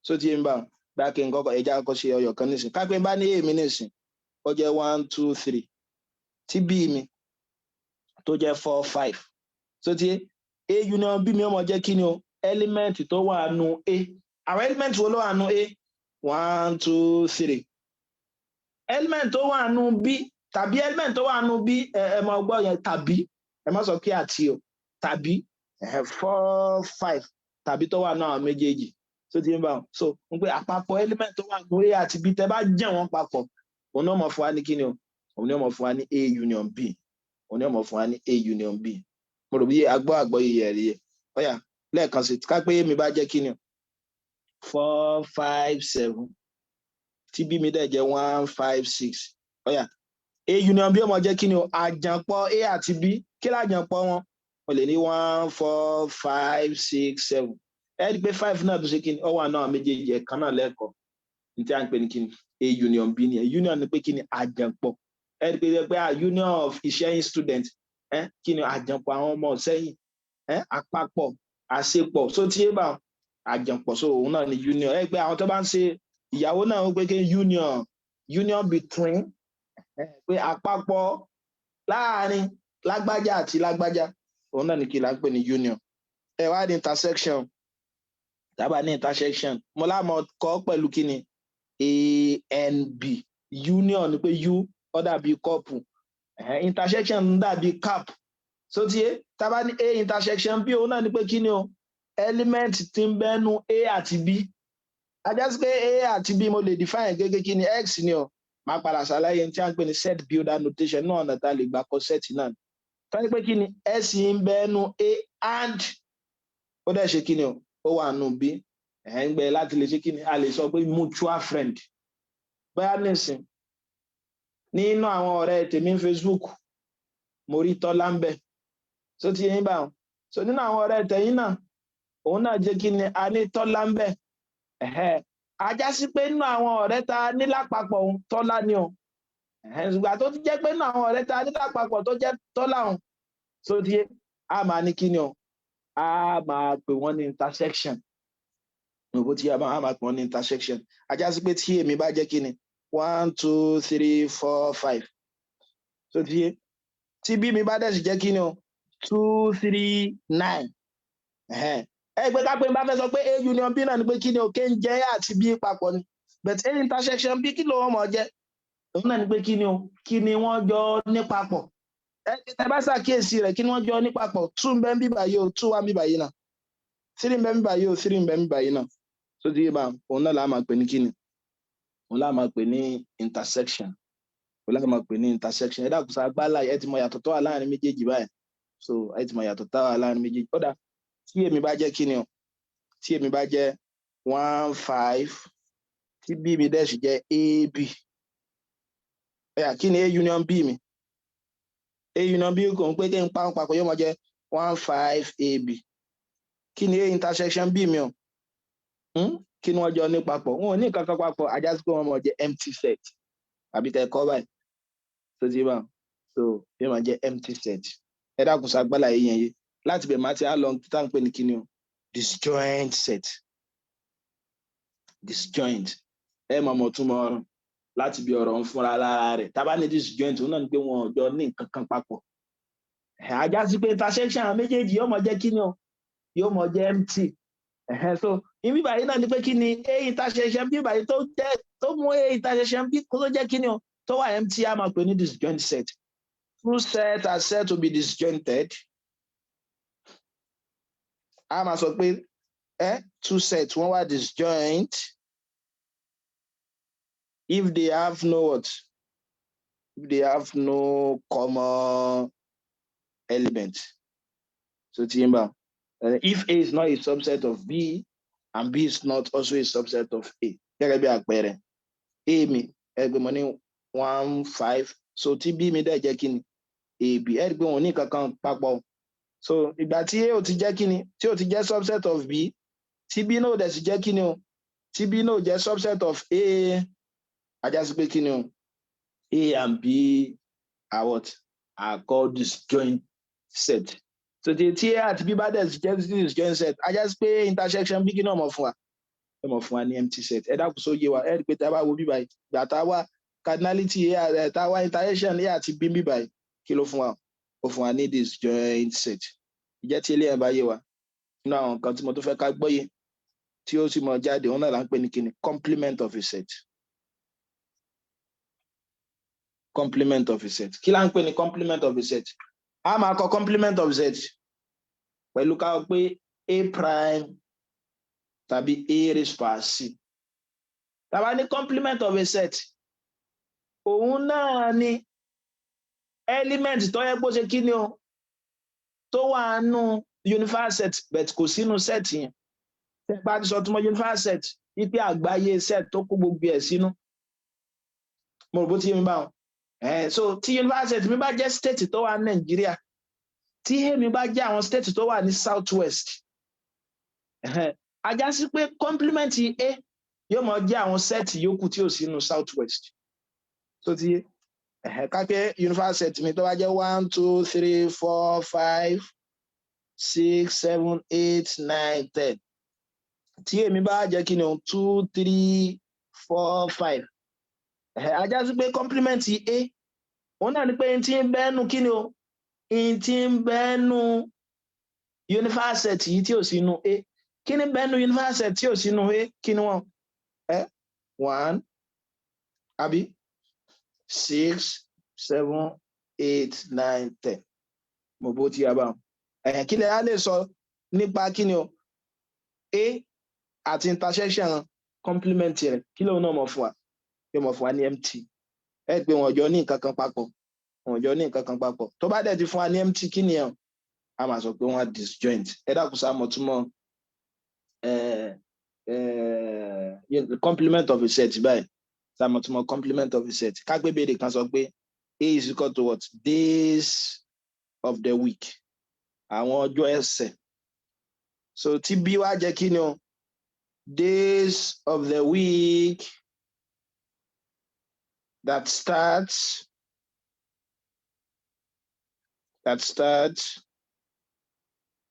So ti ń bá bá kí n kọ́kọ́, ẹja kọ́kọ́ ṣe ọyọ̀ kan nísìn. Kápẹ́ bá ní èmi nísìn, ó Ó jẹ́ one, two, three, tí B mi tó jẹ́ four, five, so ti A union B mi, ó máa jẹ́ kí ni o? Element tó wà nínú A. Àwọn element wo ló wà nínú A? One, two, three. Element tó wà nínú B tàbí element tó wà nínú B, ẹ máa gbọ́ yẹn, tàbí, ẹ má sọ kí àti o, tàbí four, five, tàbí tó wà náà méjèèjì tó ti ń bá wọn. So ń pé àpapọ̀ element tó wà nínú A àti B, tẹ́ bá jẹ́ wọn papọ̀, òun náà mọ̀ fún wa ní kí ni o? Òun náà mọ̀ fún wa ní A union B. Òun náà mọ̀ fún wa ní A union B. Mo rò bí agbọ́ àgbọ́ yìí ẹ̀rí yẹ. Ọ̀yà, lẹ́ẹ̀kan sí, ká pé mi bá jẹ́ kí ni o? Four, five, seven, tí B mi dẹ̀ jẹ́ one, five, six. Ọ̀yà, A union B ó máa jẹ́ kí ni o? Àjànpọ̀ A àti B. Kí lájànpọ̀ wọn? Mo lè ní one, four, five, six, seven. Ẹ rí i pé five náà tó ṣe kí ni? Ó wà náà méjèèjì, ẹ̀kan náà lẹ́ẹ̀kọ́. Ní tí a ń pè ní kí ni? A union B ni. Union ni pé kí ni? Àjànpọ̀. Ẹ rí i pé union of Ìṣẹ́yìn student, ẹ kí ni? Àjànpọ̀ àwọn ọmọ Ìṣẹ́yìn, ẹ àpapọ̀, àṣepọ̀. So tí ẹ bá àjànpọ̀, so òun náà ni union. Ẹ pé àwọn tó bá ń ṣe ìyàwó náà, ń pé kí union, union between, pé àpapọ̀ láàrin lágbájá àti lágbájá, òun náà ni kí la ń pè ní union. Ẹ wá ní intersection. Tábà ní intersection, mo lámọ kọ pẹ̀lú kí ni? A n b. Union ni pé u, ó dàbí cup, intersection ń dàbí cap. So tí yé, tábà ní A intersection B, òun náà ni pé kí ni o? Element tí ń bẹ́nu A àti B. Ajá sí pé A àti B, mo lè define gẹ́gẹ́ kí ni? X ni o. Máa padà ṣàlàyé tí a ń pè ní set builder notation náà, ọ̀nà tá a lè gbà kọ set náà. Tọ́jú pé kí ni? X ń bẹ́nu A and ó dẹ̀ ṣe kí ni o? Ó wà nínú B. Ẹ̀ ń gbẹ láti lè ṣe kí ni? A lè sọ pé mutual friend. Bóyá nísìn, nínú àwọn ọ̀rẹ́ tèmi ní Facebook, mo rí Tọ́lá ń bẹ̀. So ti yẹn bá wọn, so nínú àwọn ọ̀rẹ́ tẹ̀yìn náà, òun náà jẹ́ kí ni? A ní Tọ́lá ń bẹ̀. Ajá sí pé nínú àwọn ọ̀rẹ́ ta ní lápapọ̀, òun Tọ́lá ni o. Ṣùgbọ́n tó ti jẹ́ pé nínú àwọn ọ̀rẹ́ ta ní lápapọ̀ tó jẹ́ Tọ́lá òun, so ti yé, a máa ní kí ni o? A máa pè wọ́n ní intersection. Bó ti yẹ, a máa pè wọ́n ní intersection. Ajá sí pé tí èmi bá jẹ́ kí ni? One, two, three, four, five, so ti yé, tí B mi bá dẹ̀ sì jẹ́ kí ni o? Two, three, nine. Ẹ gbé ká pé n bá fẹ́ sọ pé A union B náà ni pé kí ni o? Ké ń jẹ́ A àti B papọ̀ ni. But A intersection B, kí ló wọ́n mọ̀ jẹ́? Òun náà ni pé kí ni o? Kí ni wọ́n jọ ní papọ̀? Ẹ tẹ bá ṣàkíyèsí rẹ̀, kí ni wọ́n jọ ní papọ̀? Two ń bẹ ń bíbà yìí o, two wà ń bíbà yìí náà. Three ń bẹ ń bíbà yìí o, three ń bẹ ń bíbà yìí náà. So ti yé bá, òun náà là máa pè ní kí ni? Òun là máa pè ní intersection. Òun là máa pè ní intersection. Ẹ dákun, sá gbálà, ẹ ti mọ yàtọ̀ tó wà láàrin méjèèjì báyìí. So ẹ ti mọ yàtọ̀ tó wà láàrin méjèèjì. Ó dà, tí èmi bá jẹ́ kí ni o? Tí èmi bá jẹ́ one, five, tí B mi dẹ̀ sì jẹ́ AB, ẹ̀yà, kí ni A union B mi? A union B kò ń pé kí n pa papọ̀, yóò máa jẹ́ one, five, AB. Kí ni A intersection B mi o? Kí ni wọ́n jọ ní papọ̀? Wọn ò ní nǹkan kan papọ̀. Ajá sí pé wọ́n máa jẹ́ empty set, àbí kẹ́ kọ́ báyìí. Tó ti bá, so yóò máa jẹ́ empty set. Ẹ dákun, sagbálà yìí yẹn yé. Láti bẹ̀ máa ti á lọ tá à ń pè ní kíni o? Disjoint set. Disjoint, ẹ mọ̀ mọ̀ túmọ̀ ọ̀rọ̀ láti bí ọ̀rọ̀ ń fúnra lára rẹ̀. Tá a bá ní disjoint, òun náà ni pé wọn ò jọ ní nǹkan kan papọ̀. Ajá sí pé intersection àwọn méjèèjì yóò máa jẹ́ kíni o? Yóò máa jẹ́ empty. So ibi báyìí náà ni pé kí ni A intersection B báyìí tó jẹ́, tó mú A intersection B kó tó jẹ́ kíni o? Tó wà empty, a máa pè ní disjoint set. Two sets are said to be disjointed. A máa sọ pé two sets, wọ́n wà disjoint if they have no what? If they have no common element. So timber, if A is not a subset of B and B is not also a subset of A. Gẹ́gẹ́ bí àpẹẹrẹ, A mi, ẹgbẹ́ mo ní one, five, so tí B mi dẹ̀ jẹ́ kí ni? AB. Ẹ rí i pé wọn ò ní kankan papọ̀. So ìgbà tí A ò ti jẹ́ kí ni? Tí ò ti jẹ́ subset of B, tí B náà dẹ̀ sì jẹ́ kí ni o? Tí B náà jẹ́ subset of A, ajá sí pé kí ni o? A and B are what? Are called disjoint set. So tí A àti B bá dẹ̀ sì jẹ́ disjoint set, ajá sí pé intersection B, kí náà mọ̀ fún wa? Ẹ mọ̀ fún wa ní empty set. Ẹ dákun, sóye wa? Ẹ rí i pé tá a bá wo bíbá yìí, gbà tá a wá Cardinality A, tá a wá intersection A àti B bí báyìí, kí ló fún wa? Ó fún wa ní disjoint set. Ìjẹ́ tí eléyàn bá yé wa, nínú àwọn nǹkan tí mo tún fẹ́ ká gbọ́yé tí ó sì mọ jáde, òun náà là ń pè ní kíni? Complement of a set. Complement of a set, kí là ń pè ní complement of a set? A máa kọ complement of set pẹ̀lú ká pé A prime tàbí A raised power c. Tá bá ní complement of a set, òun náà ni element tó yẹ kó ṣe kí ni o, tó wà nù universal set, but kò sínú set yẹn. Bá ti sọ túmọ̀ universal set wípé àgbáyé set tó kó gbogbo ẹ̀ sínú. Mo rò bó ti yé mi báwọn. So tí universal set mi bá jẹ́ state tó wà ní Nàìjíríà, tí A mi bá jẹ́ àwọn state tó wà ní South West, a já sí pé complement A yóò mọ jẹ́ àwọn set yòókù tí ò sínú South West. Tó ti yé? Ká pé universal set mi tó bá jẹ́ one, two, three, four, five, six, seven, eight, nine, 10, tí èmi bá jẹ́ kí ni o, two, three, four, five, a já sí pé complement A, òun náà ni pé n tí ń bẹ́nu kí ni o, n tí ń bẹ́nu universal set yìí tí ò sínú A. Kí ni bẹ́nu universal set tí ò sínú A? Kí ni wọ́n? One àbí six, seven, eight, nine, 10. Mo bó ti yá bá wọn. Kí lè á lè sọ nípa kí ni o, A àti intersection complement rẹ̀? Kí lóun náà mọ̀ fún wa? Yóò mọ̀ fún wa ní empty. Ẹ pé wọn jọ ní nǹkan kan papọ̀, wọn jọ ní nǹkan kan papọ̀. Tó bá dẹ̀ ti fún wa ní empty, kí ni ẹ̀? A máa sọ pé wọ́n disjoint. Ẹ dákun, sá mọ̀ túmọ̀ complement of a set báyìí? Sá mọ̀ túmọ̀ complement of a set? Ká gbé béèrè kan sọ pé A is equal to what? Days of the week, àwọn ọjọ́ ẹsẹ̀. So tí B wá jẹ́ kí ni o, days of the week that starts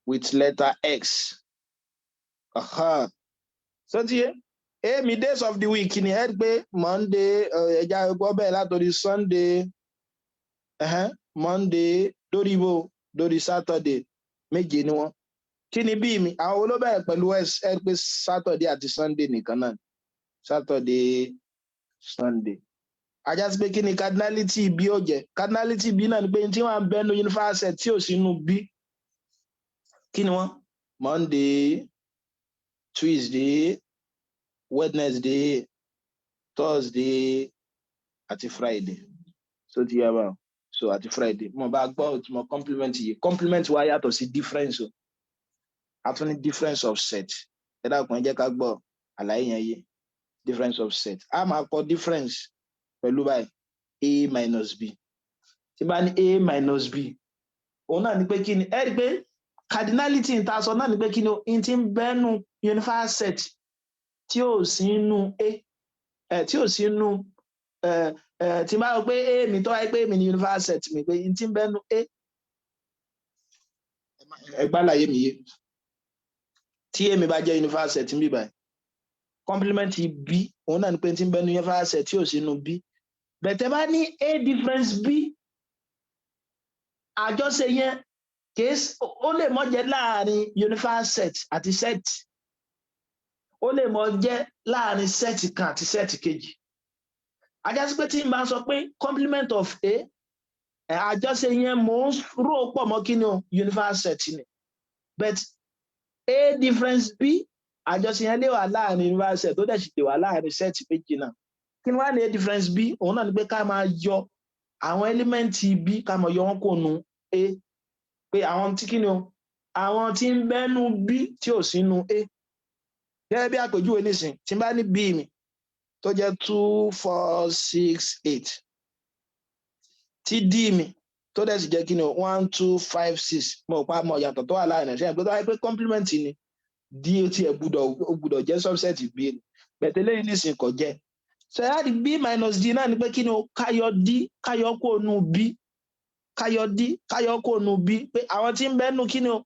with letter X. Aha. So ti yé èmi, days of the week ni ẹ pé Monday, ẹja gbọ́ bẹ́ẹ̀ látòrí Sunday, Monday dórí ibo, dórí Saturday, méje ni wọ́n. Kí ni bí mi? Àwọn olóbẹ̀rẹ̀ pẹ̀lú S? Ẹ pé Saturday àti Sunday nìkan náà, Saturday, Sunday. A já sí pé kí ni cardinality B ó jẹ́? Cardinality B náà ni pé tí wọ́n bẹnu universal set tí ò sínú B, kí ni wọ́n? Monday, Tuesday, Wednesday, Thursday àti Friday. So ti yá báwọn. So àti Friday. Mo bá gbọ́ ìtumọ̀ complement yìí. Complement wa yàtọ̀ sí difference o. A tún ní difference of set. Ẹ dákun, ẹ jẹ́ ká gbọ́ àlàyé yẹn yé. Difference of set, a máa kọ difference pẹ̀lú báyìí, A minus B. Tí bá ní A minus B, òun náà ní pé kí ni? Ẹ rí i pé cardinality ń ta sọ náà ní pé kí ni o, n ti ń bẹ́nu universal set tí ò sínú A, ẹ tí ò sínú ẹ ẹ tí bá rò pé A mi tó wáyé pé mi ní universal set mi, pé n ti ń bẹ́nu A. Ẹ gbá láyé mi yé. Tí A mi bá jẹ́ universal set mi báyìí, complement B, òun náà ní pé n ti ń bẹ́nu universal set tí ò sínú B. Bẹ̀tẹ̀ bá ní A difference B, àjọṣe yẹn kìí, ó lè mọ jẹ́ láàrin universal set àti set, ó lè mọ jẹ́ láàrin set kan àti set kejì. A já sí pé tí n bá sọ pé complement of A, àjọṣe yẹn mò ń rò pọ̀ mọ́ kí ni o, universal set ni. But A difference B, àjọṣe yẹn lè wà láàrin universal set, tó dẹ̀ sì lè wà láàrin set méjì náà. Kí ni wàá ní A difference B? Òun náà ni pé ká máa yọ àwọn element B, ká máa yọ wọn kò nu A, pé àwọn tí kí ni o, àwọn tí ń bẹ́nu B tí ò sínú A. Gẹ́gẹ́ bí àpèjúwe nísìn, tí n bá ní B mi tó jẹ́ two, four, six, eight, tí D mi tó dẹ̀ sì jẹ́ kí ni o, one, two, five, six, mo pa mọ̀ yàtọ̀ tó wà láàrin ẹ̀. Ṣe é pé tó wáyé pé complement ni, D tí ẹ gbúdọ̀, ó gbúdọ̀ jẹ́ subset B ni. Bẹ̀tẹ̀ lẹ́yìn nísìn kò jẹ́. So ẹ á di B minus D náà ni pé kí ni o, káyọ D, káyọ kó nu B, káyọ D, káyọ kó nu B, pé àwọn tí ń bẹ́nu kí ni o,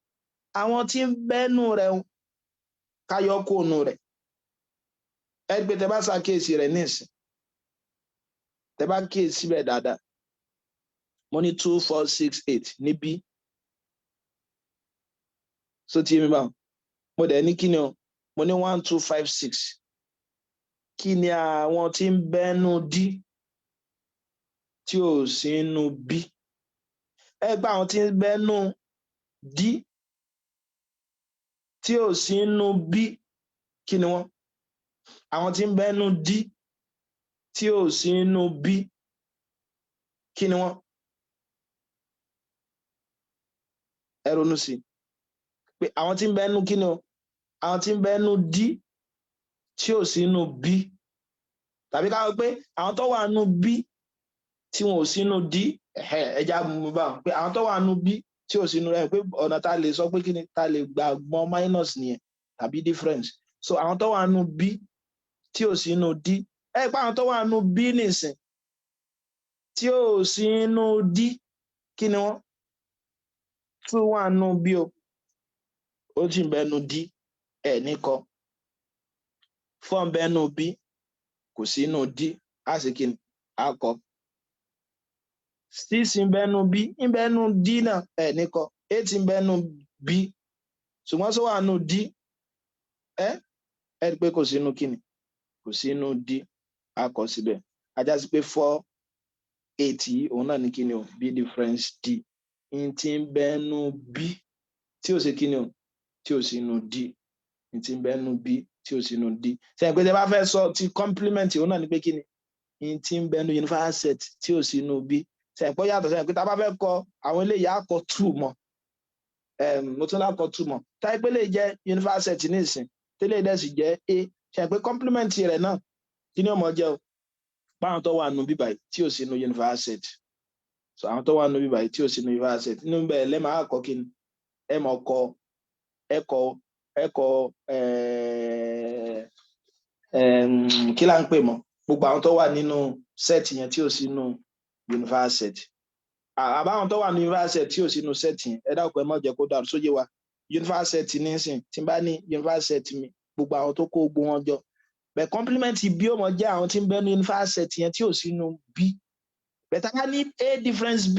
àwọn tí ń bẹ́nu rẹ̀ ń káyọ kó nu rẹ̀. Ẹ gbé, tẹ bá ṣàkíyèsí rẹ̀ nísìn, Tẹ́ bá kíyèsí síbẹ̀ dáadáa, mo ní 2, 4, 6, 8 níbí. Ṣó ti yé mi báwọn? Mo dẹ̀ ní kíni o? Mo ní 1, 2, 5, 6. Kí ni àwọn tí ń bẹ́nu D tí ò sí nínú B? Ẹ gba àwọn tí ń bẹ́nu D tí ò sí nínú B, kí ni wọ́n? Àwọn tí ń bẹ́nu D tí ò sí nínú B, kí ni wọ́n? Ẹ ronú sí i pé àwọn tí ń bẹ́nu, kí ni o, àwọn tí ń bẹ́nu D tí ò sí nínú B, tàbí ká sọ pé àwọn tó wà nínú B tí wọn ò sí nínú D. Ẹja mú bá wọn pé àwọn tó wà nínú B tí ò sí nínú rẹ, pé ọ̀nà tá a lè sọ pé kí ni tá a lè gbà gbọ́n minus nìyẹn tàbí difference. So àwọn tó wà nínú B tí ò sí nínú D, ẹ pé àwọn tó wà nínú B nìsín tí ò sí nínú D, kí ni wọ́n? 2 wà nínú B o, ó sì ń bẹ nínú D, ẹ ní kọ. 4 ń bẹ nínú B, kò sí nínú D, á sì kí ni? Á kọ. 6 ń bẹ nínú B, ń bẹ nínú D náà, ẹ ní kọ. 8 ń bẹ nínú B, ṣùgbọ́n sọ wà nínú D? Ẹ rí i pé kò sínú kíni, kò sínú D, á kọ síbẹ̀. Á já sí pé 4, 8 yìí, òun náà ní kíni o? B difference D, n tí ń bẹ nínú B tí ò sí kíni o, tí ò sínú D, n tí ń bẹ nínú B tí ò sínú D. Sẹ́yìn pé tẹ́ bá fẹ́ sọ ti complement, òun náà ní pé kíni? N tí ń bẹ nínú universal set tí ò sínú B. Sẹ́yìn pé ó yàtọ̀? Sẹ́yìn pé tá a bá fẹ́ kọ àwọn eléyìí, á kọ 2 mọ́. Mo tún lákọ 2 mọ́. Táyé pé lè jẹ́ universal set ní ìsìn, tẹ́lẹ̀ dẹ̀ sì jẹ́ A, sẹ́yìn pé complement rẹ̀ náà, kí ni ó mọ̀ jẹ́ o? Báwọn tó wà nù bíbà tí ò sínú universal set. So àwọn tó wà nù bíbà tí ò sínú universal set, nínú bẹ́ẹ̀ lẹ́ẹ̀ máa kọ kí ni? Ẹ mọ̀ kọ, ẹ kọ, ẹ kọ, kí là ń pè mọ́? Gbogbo àwọn tó wà nínú set yẹn tí ò sínú universal set, àbáwọn tó wà ní universal set tí ò sínú set yẹn. Ẹ dákun, ẹ má jẹ́ kó dàrú sóye wa. Universal set nísìn, tí n bá ní universal set mi, gbogbo àwọn tó kó gbogbo wọn jọ bẹ́ẹ̀, complement B ó mọ jẹ́ àwọn tí ń bẹ ní universal set yẹn tí ò sínú B. Bẹ́ẹ̀ tá a ní A difference B,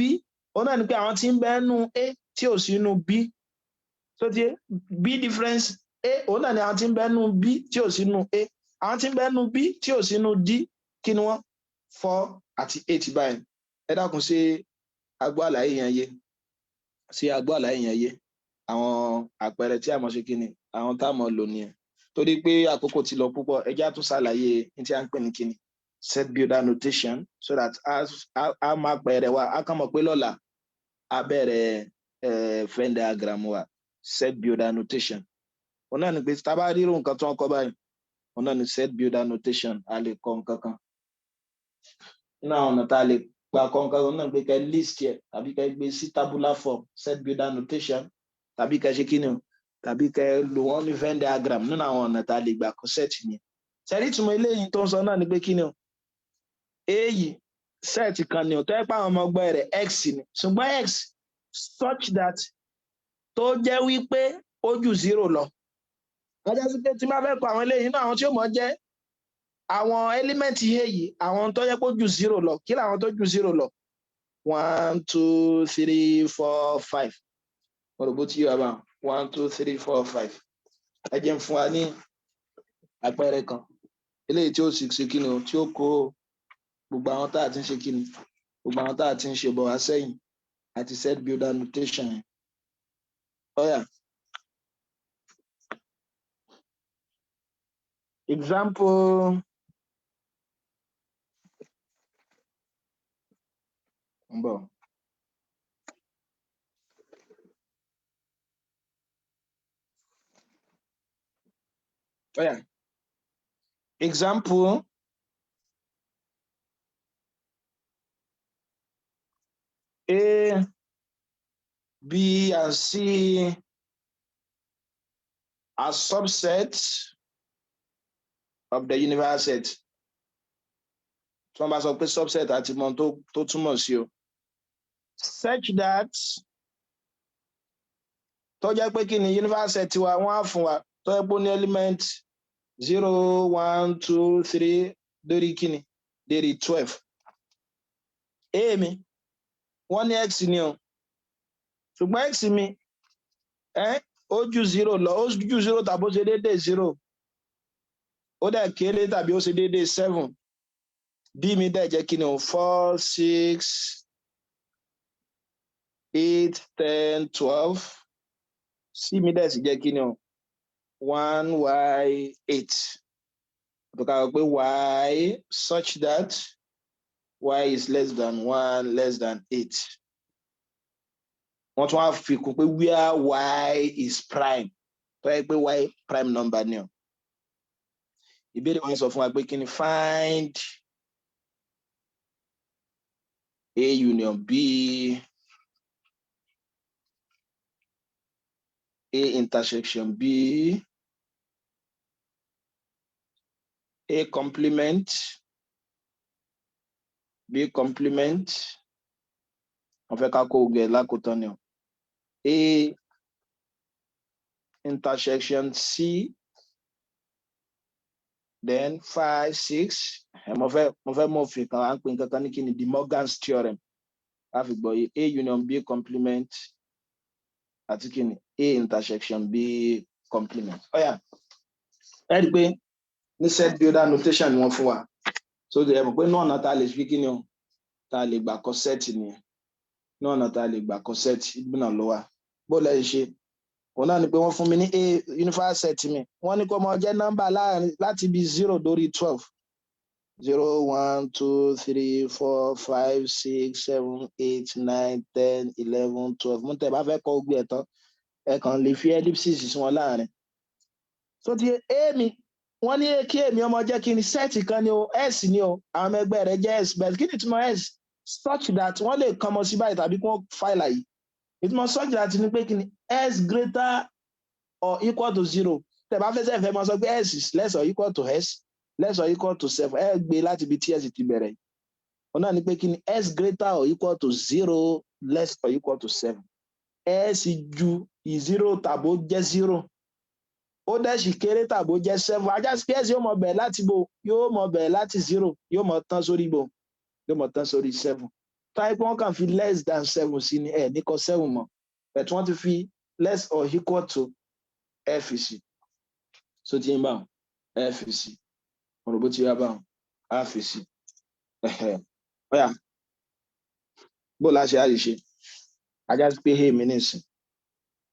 òun náà ni pé àwọn tí ń bẹ nínú A tí ò sínú B. Tó ti B difference A, òun náà ni àwọn tí ń bẹ nínú B tí ò sínú A. Àwọn tí ń bẹ nínú B tí ò sínú D, kí ni wọ́n? 4 àti 8 báyìí. Ẹ dákun, ṣé agbó àlàyé yẹn yé? Sí agbó àlàyé yẹn yé? Àwọn àpẹẹrẹ tí a mọ̀ ṣe kí ni, àwọn tá a mọ̀ lò nìyẹn. Torí pé àkókò ti lọ púpọ̀, ẹ jẹ́ á tún ṣàlàyé ní tí a ń pè ní kíni, set builder notation, so that a máa pẹ̀rẹ̀ wa, a kàn mọ̀ pé lọ́la a bẹ̀rẹ̀ Venn diagram wa. Set builder notation, òun náà ni pé tá a bá rí irú nǹkan tó ń kọ báyìí, òun náà ni set builder notation. A lè kọ nǹkan kan nínú àwọn ọ̀nà tá a lè gbà kọ nǹkan kan náà, pé kẹ́ list yẹ tàbí kẹ́ gbé sí tabular form, set builder notation, tàbí kẹ́ ṣe kíni o, tàbí kẹ́ lò wọ́n ní Venn diagram. Nínú àwọn ọ̀nà tá a lè gbà kọ set yẹn. Sẹ́rí ìtumọ̀ eléyìí tó ń sọ náà ni pé kíni o? Èyí set kan ni o tó yẹ pé àwọn ọmọ ọgbẹ́ rẹ̀ x ni, ṣùgbọ́n x such that tó jẹ́ wípé ó ju 0 lọ. Wọ́n jẹ́ sí pé tí n bá fẹ́ kọ àwọn eléyìí nínú àwọn tí ó mọ̀ jẹ́ àwọn element yìí, àwọn tó yẹ kó ju 0 lọ, kí làwọn tó ju 0 lọ? 1, 2, 3, 4, 5. Mo rò bó ti yọ bá. 1, 2, 3, 4, 5. Ẹ jẹ́ n fún wa ní àpẹẹrẹ kan eléyìí tí ó sì ṣe kíni o, tí ó kó gbogbo àwọn tá a ti ń ṣe kíni, gbogbo àwọn tá a ti ń ṣe bọ̀ wá sẹ́yìn àti set builder notation yẹn. Ó yá. Example ń bọ̀. Ó yá. Example A, B, and C are subsets of the universal set. Tí wọ́n bá sọ pé subset, àti mọ tó túmọ̀ sí o. Such that, tó jẹ́ pé kí ni universal set wa wọ́n á fún wa, tó jẹ́ pé ó ní element 0, 1, 2, 3 lórí kíni, lérí 12. A mi, wọ́n ní x ni o, ṣùgbọ́n x mi ó ju 0 lọ, ó ju 0 tàbí ó ṣe déédéé 0, ó dẹ̀ kéré tàbí ó ṣe déédéé 7. B mi dẹ̀ jẹ́ kí ni o? 4, 6, 8, 10, 12. C mi dẹ̀ sì jẹ́ kí ni o? 1, y, 8. Tó ká pé y such that y is less than 1, less than 8. Wọ́n tún wá fi kún pé where y is prime, tó yẹ pé y prime number ni o. Ìbéèrè wọn sọ fún wa pé kí ni? Find A union B, A intersection B, A complement, B complement. Wọ́n fẹ́ ká kó ogun ẹ̀ lákòótán ni o. A intersection C, then 5, 6. Ẹ mo fẹ́ mọ òfin kan, à ń pè nǹkan kan ní kí ni? De Morgan's theorem. A fi gbọ́ yé A union B complement àti kí ni? A intersection B complement. Ó yá, ẹ rí i pé ní set builder notation ni wọ́n fún wa, so ẹ mọ̀ pé ní ọ̀nà tá a lè fi kí ni o, tá a lè gbà kọ set nìyẹn. Ní ọ̀nà tá a lè gbà kọ set náà ló wà. Bó lẹ ṣe òun náà ni pé wọ́n fún mi ní A universal set mi, wọ́n ní kó máa jẹ́ nọ́mbà láàrin láti bí 0 dórí 12: 0, 1, 2, 3, 4, 5, 6, 7, 8, 9, 10, 11, 12. Mú tẹ́ bá fẹ́ kọ gbé ẹ̀ tán, ẹ kàn lè fi ellipsis sí wọn láàrin. So ti A mi, wọ́n ní kí èmi ọmọ jẹ́ kí ni? Set kan ni o, S ni o, àwọn ọmọ ẹgbẹ́ rẹ̀ jẹ́ S. Bẹ́ẹ̀ kí ni ìtumọ̀ S? Such that, wọ́n lè kàn mọ́ sí báyìí tàbí kí wọ́n fàìlà yìí. Ìtumọ̀ such that ni pé kí ni? S greater or equal to 0. Tẹ́ bá fẹ́ sẹ́fẹ̀ẹ́ máa sọ pé S is less or equal to S less or equal to 7, ẹ gbé láti ibi tí S ti bẹ̀rẹ̀. Òun náà ni pé kí ni? S greater or equal to 0, less or equal to 7. S ju 0 tàbó jẹ́ 0, ó dẹ̀ sì kéré tàbó jẹ́ 7. Ajá sí pé S yóò mọ bẹ̀rẹ̀ láti bo? Yóò mọ bẹ̀rẹ̀ láti 0, yóò mọ tán sórí bo? Yóò mọ tán sórí 7. Táyé pé wọ́n kàn fi less than 7 sí ni, ẹ̀ ní kọ 7 mọ́, but wọ́n ti fi less or equal to f sí. So ti ń bá wọn f sí, ọ̀rọ̀ bó ti yá bá wọn á fi sí. Ó yá, bó la ṣe á lè ṣe? Ajá sí pé hey mi nísìn,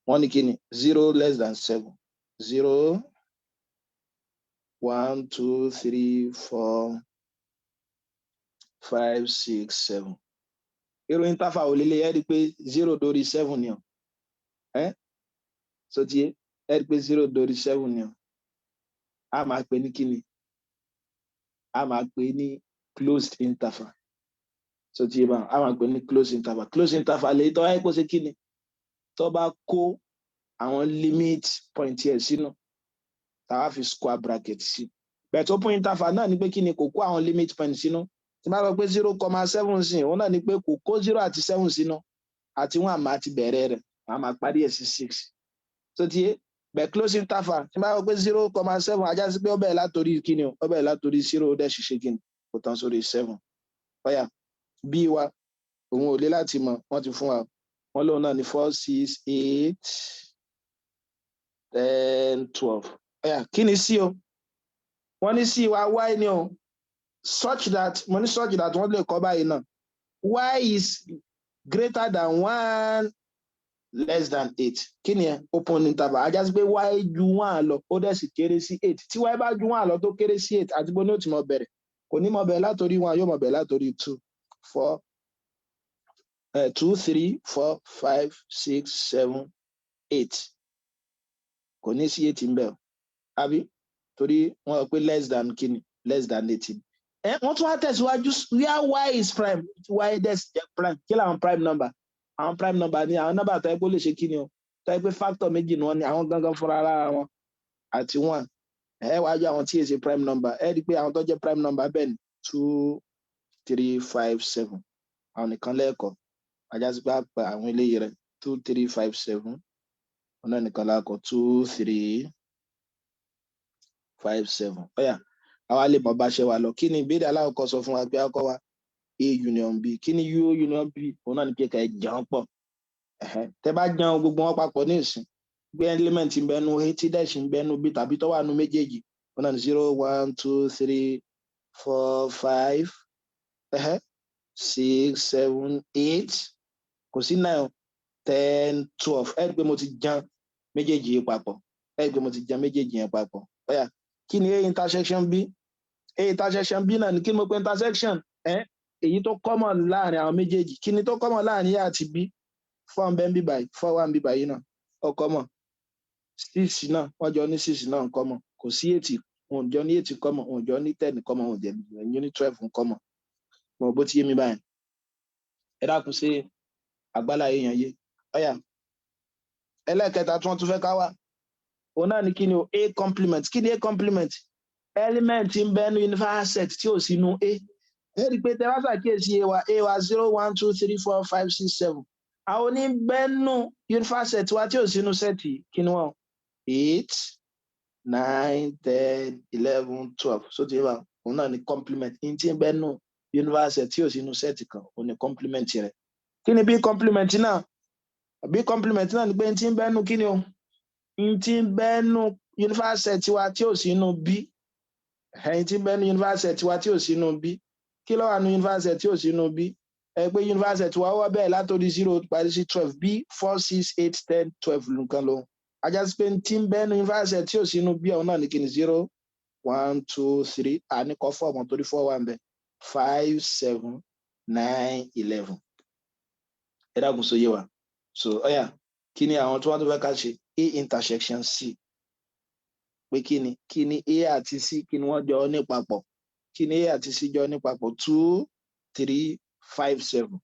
wọ́n ní kí ni? 0 less than 7, 0, 1, 2, 3, 4, 5, 6, 7. Irú interval ò lélẹ̀? Ẹ rí i pé 0 dórí 7 ni ọ ẹ. So ti ẹ rí i pé 0 dórí 7 ni ọ, a máa pè ní kíni? A máa pè ní closed interval. So ti bá a máa pè ní closed interval. Closed interval lè tọ́ ẹ kó ṣe kíni? Tó bá kó àwọn limit point yẹn sínú, tá a fi square bracket sí. But open interval náà ni pé kíni? Kò kó àwọn limit point sínú. Tí bá sọ pé 0,7 sí, òun náà ni pé kò kó 0 àti 7 sínú, àti wọn àmà ti bẹ̀rẹ̀ rẹ̀, màá máa parí ẹ̀ sí 6. So ti yé? But close interval, tí bá sọ pé 0,7, ajá sí pé ó bẹ̀rẹ̀ látòrí kíni o? Ó bẹ̀rẹ̀ látòrí 0, ó dẹ̀ ṣiṣẹ́ kíni? Kò tán sórí 7. Ó yá, B wa, òun ò lé láti mọ̀, wọ́n ti fún wa. Wọ́n lóun náà ní 4, 6, 8, 10, 12. Ó yá, kí ni C o? Wọ́n ní C wa, y ni o, such that, mo ní such that, wọ́n lè kọ́ báyìí náà, y is greater than 1, less than 8. Kí ni ẹ? Open interval. Ajá sí pé y ju 1 lọ, ó dẹ̀ sì kéré sí 8. Tí y bá ju 1 lọ tó kéré sí 8, àti bó ní ó ti mọ bẹ̀rẹ̀? Kò ní mọ bẹ̀rẹ̀ látòrí 1, yóò mọ bẹ̀rẹ̀ látòrí 2, 4, 2, 3, 4, 5, 6, 7, 8. Kò ní sí 8 ń bẹ̀ o, àbí? Torí wọ́n sọ pé less than kíni? Less than 8. Ẹ wọ́n tún wá tẹ̀síwájú, where y is prime, y dẹ̀ jẹ́ prime. Kí làwọn prime number? Àwọn prime number ni àwọn nọ́mbà tó yẹ kó lè ṣe kíni o, tó yẹ pé factor méjì ni wọ́n ní, àwọn gangan fúnra ara wọn àti 1. Ẹ wá jọ àwọn tí èsì prime number. Ẹ rí i pé àwọn tó jẹ́ prime number bẹ́ẹ̀ ni 2, 3, 5, 7. Àwọn nìkan lẹ́ẹ̀kọ́. Ajá sí pé àpẹ àwọn eléyìí rẹ̀ 2, 3, 5, 7, wọn náà nìkan lákọ 2, 3, 5, 7. Ó yá, àwa lè mọ̀ bá ṣe wà lọ. Kí ni ìbéèrè alákọ̀ọ́kọ́ sọ fún wa pé akọ wa? A union B. Kí ni U union B? Òun náà ní pé ká ẹ jẹun pọ̀. Tẹ bá jẹun gbogbo wọn papọ̀ ní ìsìn, gbé element ń bẹnu A tí dẹ̀ sì ń bẹnu B tàbí tó wà nú méjèèjì, òun náà ní zero, one, two, three, four, five, six, seven, eight, kò sí nine, 10, 12. Ẹ rí i pé mo ti jẹun méjèèjì yìí papọ̀. Ẹ rí i pé mo ti jẹun méjèèjì yẹn papọ̀. Ó yá, kí ni A intersection B? A intersection B náà ní kí ni mo pe intersection ẹ? Èyí tó common láàrin àwọn méjèèjì. Kí ni tó common láàrin A àti B? Four ń bẹ ń bí báyìí, four wà ń bí báyìí náà, ó common. Six náà, wọ́n jọ ní six náà ń common. Kò sí eight, wọn ò jọ ní eight common, wọn ò jọ ní 10 common, wọn ò jọ ní 12 common. Mo bó ti yé mi báyìí. Ẹ dákun, sí àgbálá èèyàn yé? Ó yá, ẹlẹ́ẹ̀kẹta tí wọ́n tún fẹ́ ká wá, òun náà ní kí ni o? A complement. Kí ni A complement? Element ń bẹ ní universal set tí ò sínú A. Ẹ rí i pé tẹ bá ṣàkíyèsí A wa, A wa zero, one, two, three, four, five, six, seven. Àwọn oníbẹ́nu universal set wa tí ò sínú set, kí ni wọ́n? Eight, 9, 10, 11, 12. So ti wà, òun náà ní complement ní tí ń bẹ́nu universal set tí ò sínú set kan, òun ní complement rẹ̀. Kí ni B complement náà? B complement náà ni pé tí ń bẹ́nu, kí ni o, n tí ń bẹ́nu universal set wa tí ò sínú B. Ẹ̀yìn tí ń bẹ́nu universal set wa tí ò sínú B, kí ló wà ní universal set tí ò sínú B? Ẹ pé universal set wa wọ́ bẹ́ẹ̀ látòrí zero parí sí 12. B, four, six, eight, 10, 12 nǹkan ló ajá sí pé tí ń bẹ́nu universal set tí ò sínú B, ọ̀hún náà ní kí ni? Zero, one, two, three, àníkọ́ four mọ̀ torí four wà ń bẹ, five, seven, 9, 11. Ẹ dákun, so yé wa? So ó yá, kí ni àwọn tí wọ́n tún fẹ́ ká ṣe? A intersection C. Pé kí ni A àti C, kí ni wọ́n jọ ní papọ̀? Kí ni A àti C jọ ní papọ̀? Two, three, five, seven.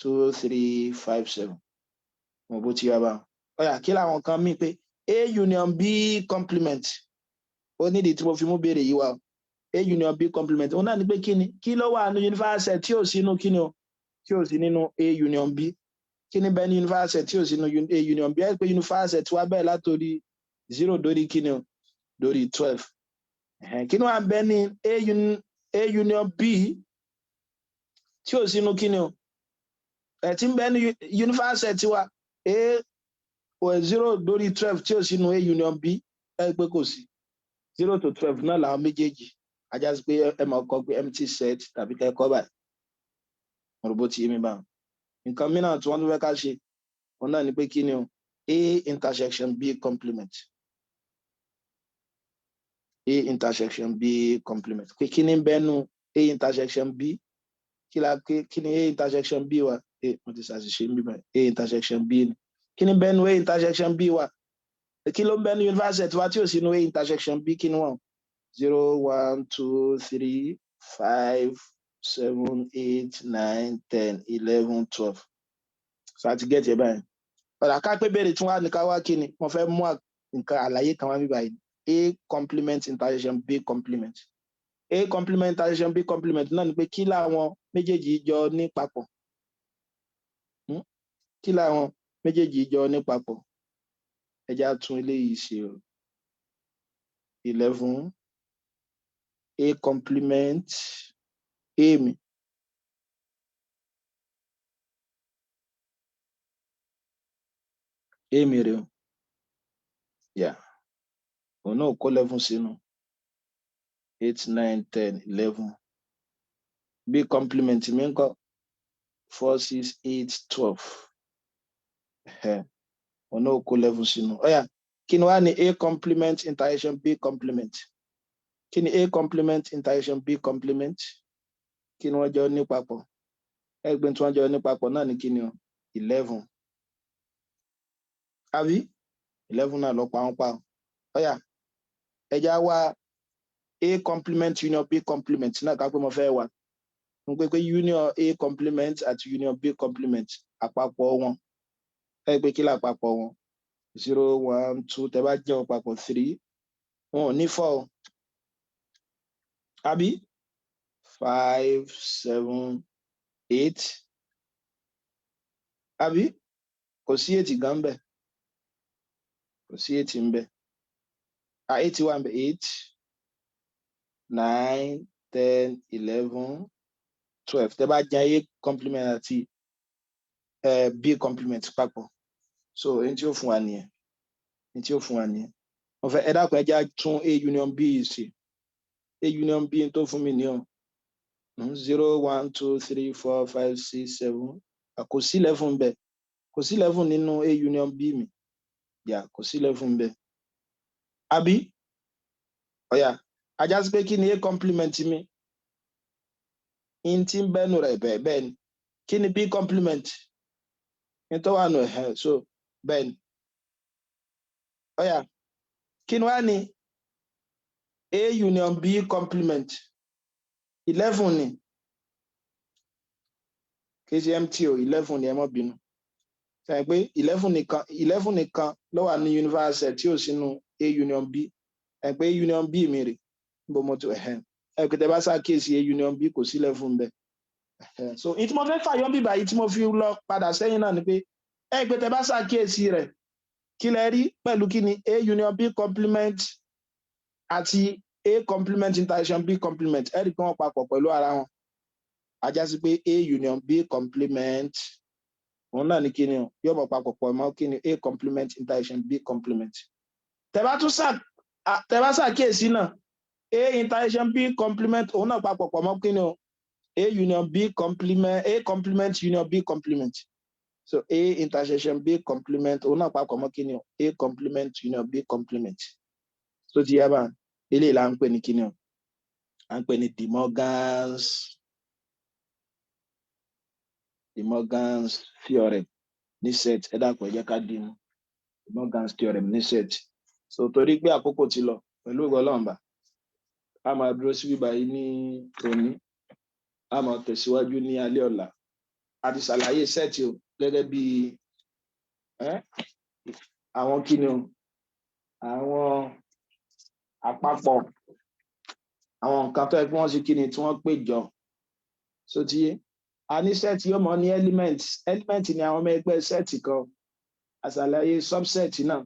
Two, three, five, seven. Mo bó ti yá bá. Ó yá, kí làwọn kan mí pé A union B complement? Ó nídìí tí mo fi mú béèrè yìí wá o. A union B complement, òun náà ni pé kí ni, kí ló wà ní universal set tí ò sínú, kí ni o, tí ò sí nínú A union B? Kí ni bẹ́ẹ̀ ní universal set tí ò sínú A union B? Ẹ pé universal set wá bẹ́ẹ̀ látòrí zero dórí, kí ni o, dórí 12. Kí ni wàá bẹ́ẹ̀ ní A union B tí ò sínú, kí ni o, ẹ̀ tí ń bẹ́ẹ̀ ní universal set wa A zero dórí 12 tí ò sínú A union B? Ẹ pé kò sí. 0 to 12 náà làwọn méjèèjì. Ajá sí pé ẹ máa kọ pé empty set tàbí kẹ́kọ̀ọ́ báyìí. Mo rò bó ti yé mi báwọn. Nǹkan mìíràn tí wọ́n tún fẹ́ ká ṣe, òun náà ni pé kí ni o? A intersection B complement. A intersection B complement, pé kí ni ń bẹ́nu A intersection B? Kí la kí ni A intersection B wa? A, mo ti ṣàṣìṣe ń bí báyìí. A intersection B ni. Kí ni bẹ́nu A intersection B wa? Kí ló ń bẹ́nu universal set wa tí ò sínú A intersection B? Kí ni wọ́n? Zero, one, two, three, five, seven, eight, 9, 10, 11, 12. So àti get ẹ̀ báyìí. Ọ̀rọ̀ àká pé béèrè tí wọ́n á ní ká wá, kí ni wọ́n fẹ́ mú nǹkan àlàyé kan wá bí báyìí? A complement intersection B complement. A complement intersection B complement náà ni pé kí làwọn méjèèjì jọ ní papọ̀? Kí làwọn méjèèjì jọ ní papọ̀? Ẹ jẹ́ á tún eléyìí ṣe o. 11, A complement A mi, A mi rè o, yeah, òun náà kó 11 sínú. Eight, 9, 10, 11. B complement mi ńkọ́? Four, six, 8, 12. Òun náà kó 11 sínú. Ó yá, kí ni wá ní A complement intersection B complement? Kí ni A complement intersection B complement? Kí ni wọ́n jọ ní papọ̀? Ẹgbẹ́ tí wọ́n jọ ní papọ̀ náà ní kí ni o? 11, àbí? 11 náà lọ pa wọn pa. Ó yá, ẹ já wá A complement union B complement náà. Ká pé mo fẹ́ wá mo pé union A complement àti union B complement, àpapọ̀ wọn, ẹ pé kí lápapọ̀ wọn? Zero, one, two, tẹ bá jẹ́ wọn papọ̀, three. Wọn ò ní four, àbí? Five, seven, eight, àbí? Kò sí eight gan bẹ́ẹ̀, kò sí eight ń bẹ. Ah, eight wà ń bẹ. Eight, 9, 10, 11, 12. Tẹ́ bá jẹ́ A complement àti B complement papọ̀, so èyí tí ó fún wa nìyẹn, èyí tí ó fún wa nìyẹn. Mo fẹ́ ẹ dákun, ẹ jẹ́ á tún A union B yìí ṣe. A union B tó fún mi ní o 0, 1, 2, 3, 4, 5, 6, 7. Kò sí 11 bẹ́ẹ̀, kò sí 11 nínú A union B mi yà, kò sí 11 bẹ́ẹ̀, àbí? Ó yá, á já sí pé kí ni A complement mi? In tí ń bẹ́nu rẹ̀ bẹ́ẹ̀ bẹ́ẹ̀ ni. Kí ni B complement ní tó wà nù ẹ̀? So bẹ́ẹ̀ ni. Ó yá, kí ni wá ní A union B complement? 11 ni, kì í ṣe empty o, 11 ni, ẹ má bínú. Sọ pé 11 nìkan, 11 nìkan ló wà ní universal set tí ò sínú A union B. Ẹ pé A union B mi rè níbo mo tó ẹhẹn. Ẹ pé tẹ bá ṣàkíyèsí, A union B, kò sí 11 bẹ́ẹ̀. So ìtí mo fẹ́ fàyọ́ bíbá yìí tí mo fi lọ padà sẹ́yìn náà ni pé, ẹ pé tẹ bá ṣàkíyèsí rẹ̀, kí lẹ rí pẹ̀lú kí ni A union B complement àti A complement intersection B complement? Ẹ rí i pé wọ́n papọ̀ pẹ̀lú ara wọn. Á já sí pé A union B complement, òun náà ní kíni o? Yóò mọ̀ papọ̀ pọ̀ mọ́ kíni? A complement intersection B complement. Tẹ bá ṣàkíyèsí náà, A intersection B complement, òun náà papọ̀ pọ̀ mọ́ kíni o? A union B complement, A complement union B complement. So A intersection B complement, òun náà papọ̀ mọ́ kíni o? A complement union B complement. So ti yẹ bá eléyìí là ń pè ní kíni o? À ń pè ní De Morgan's theorem ní set. Ẹ dákun, ẹ jẹ́ ká dì mú De Morgan's theorem ní set. So torí pé àkókò ti lọ, pẹ̀lú ògo Ọlọ́run bá a máa dúró síbí báyìí ní òní, a máa tẹ̀síwájú ní alẹ́ ọ̀la. A ti ṣàlàyé set o gẹ́gẹ́ bí àwọn kíni o, àwọn àpapọ̀ àwọn nǹkan tó yẹ kí wọ́n ṣe kíni, tí wọ́n pè jọ. So ti yé, a ní set yóò mọ ní element. Element ni àwọn ọmọ ẹgbẹ́ set kan. A ṣàlàyé subset náà,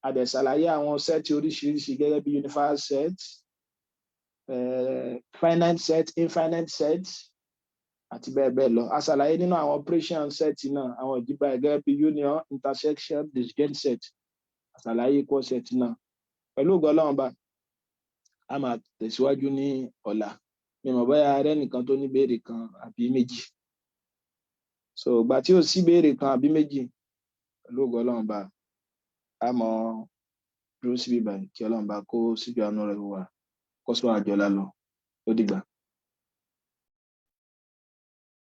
a dẹ̀ ṣàlàyé àwọn set oríṣiríṣi gẹ́gẹ́ bí universal set, finite set, infinite set àti bẹ́ẹ̀ bẹ́ẹ̀ lọ. A ṣàlàyé nínú àwọn operation set náà, àwọn ìdíbà gẹ́gẹ́ bí union, intersection, disjoint set. A ṣàlàyé equal set náà. Pẹ̀lú ògo Ọlọ́run bá a máa tẹ̀síwájú ní ọ̀la. Mi mọ̀ bóyá rẹ nìkan tó ní béèrè kan àbí méjì. So ìgbà tí ò sí béèrè kan àbí méjì, pẹ̀lú ògo Ọlọ́run bá a mọ̀ dúró síbí báyìí. Kí Ọlọ́run bá kó síbi àánú rẹ̀ wà, kó sọ àjọlá lọ. Ó dìgbà.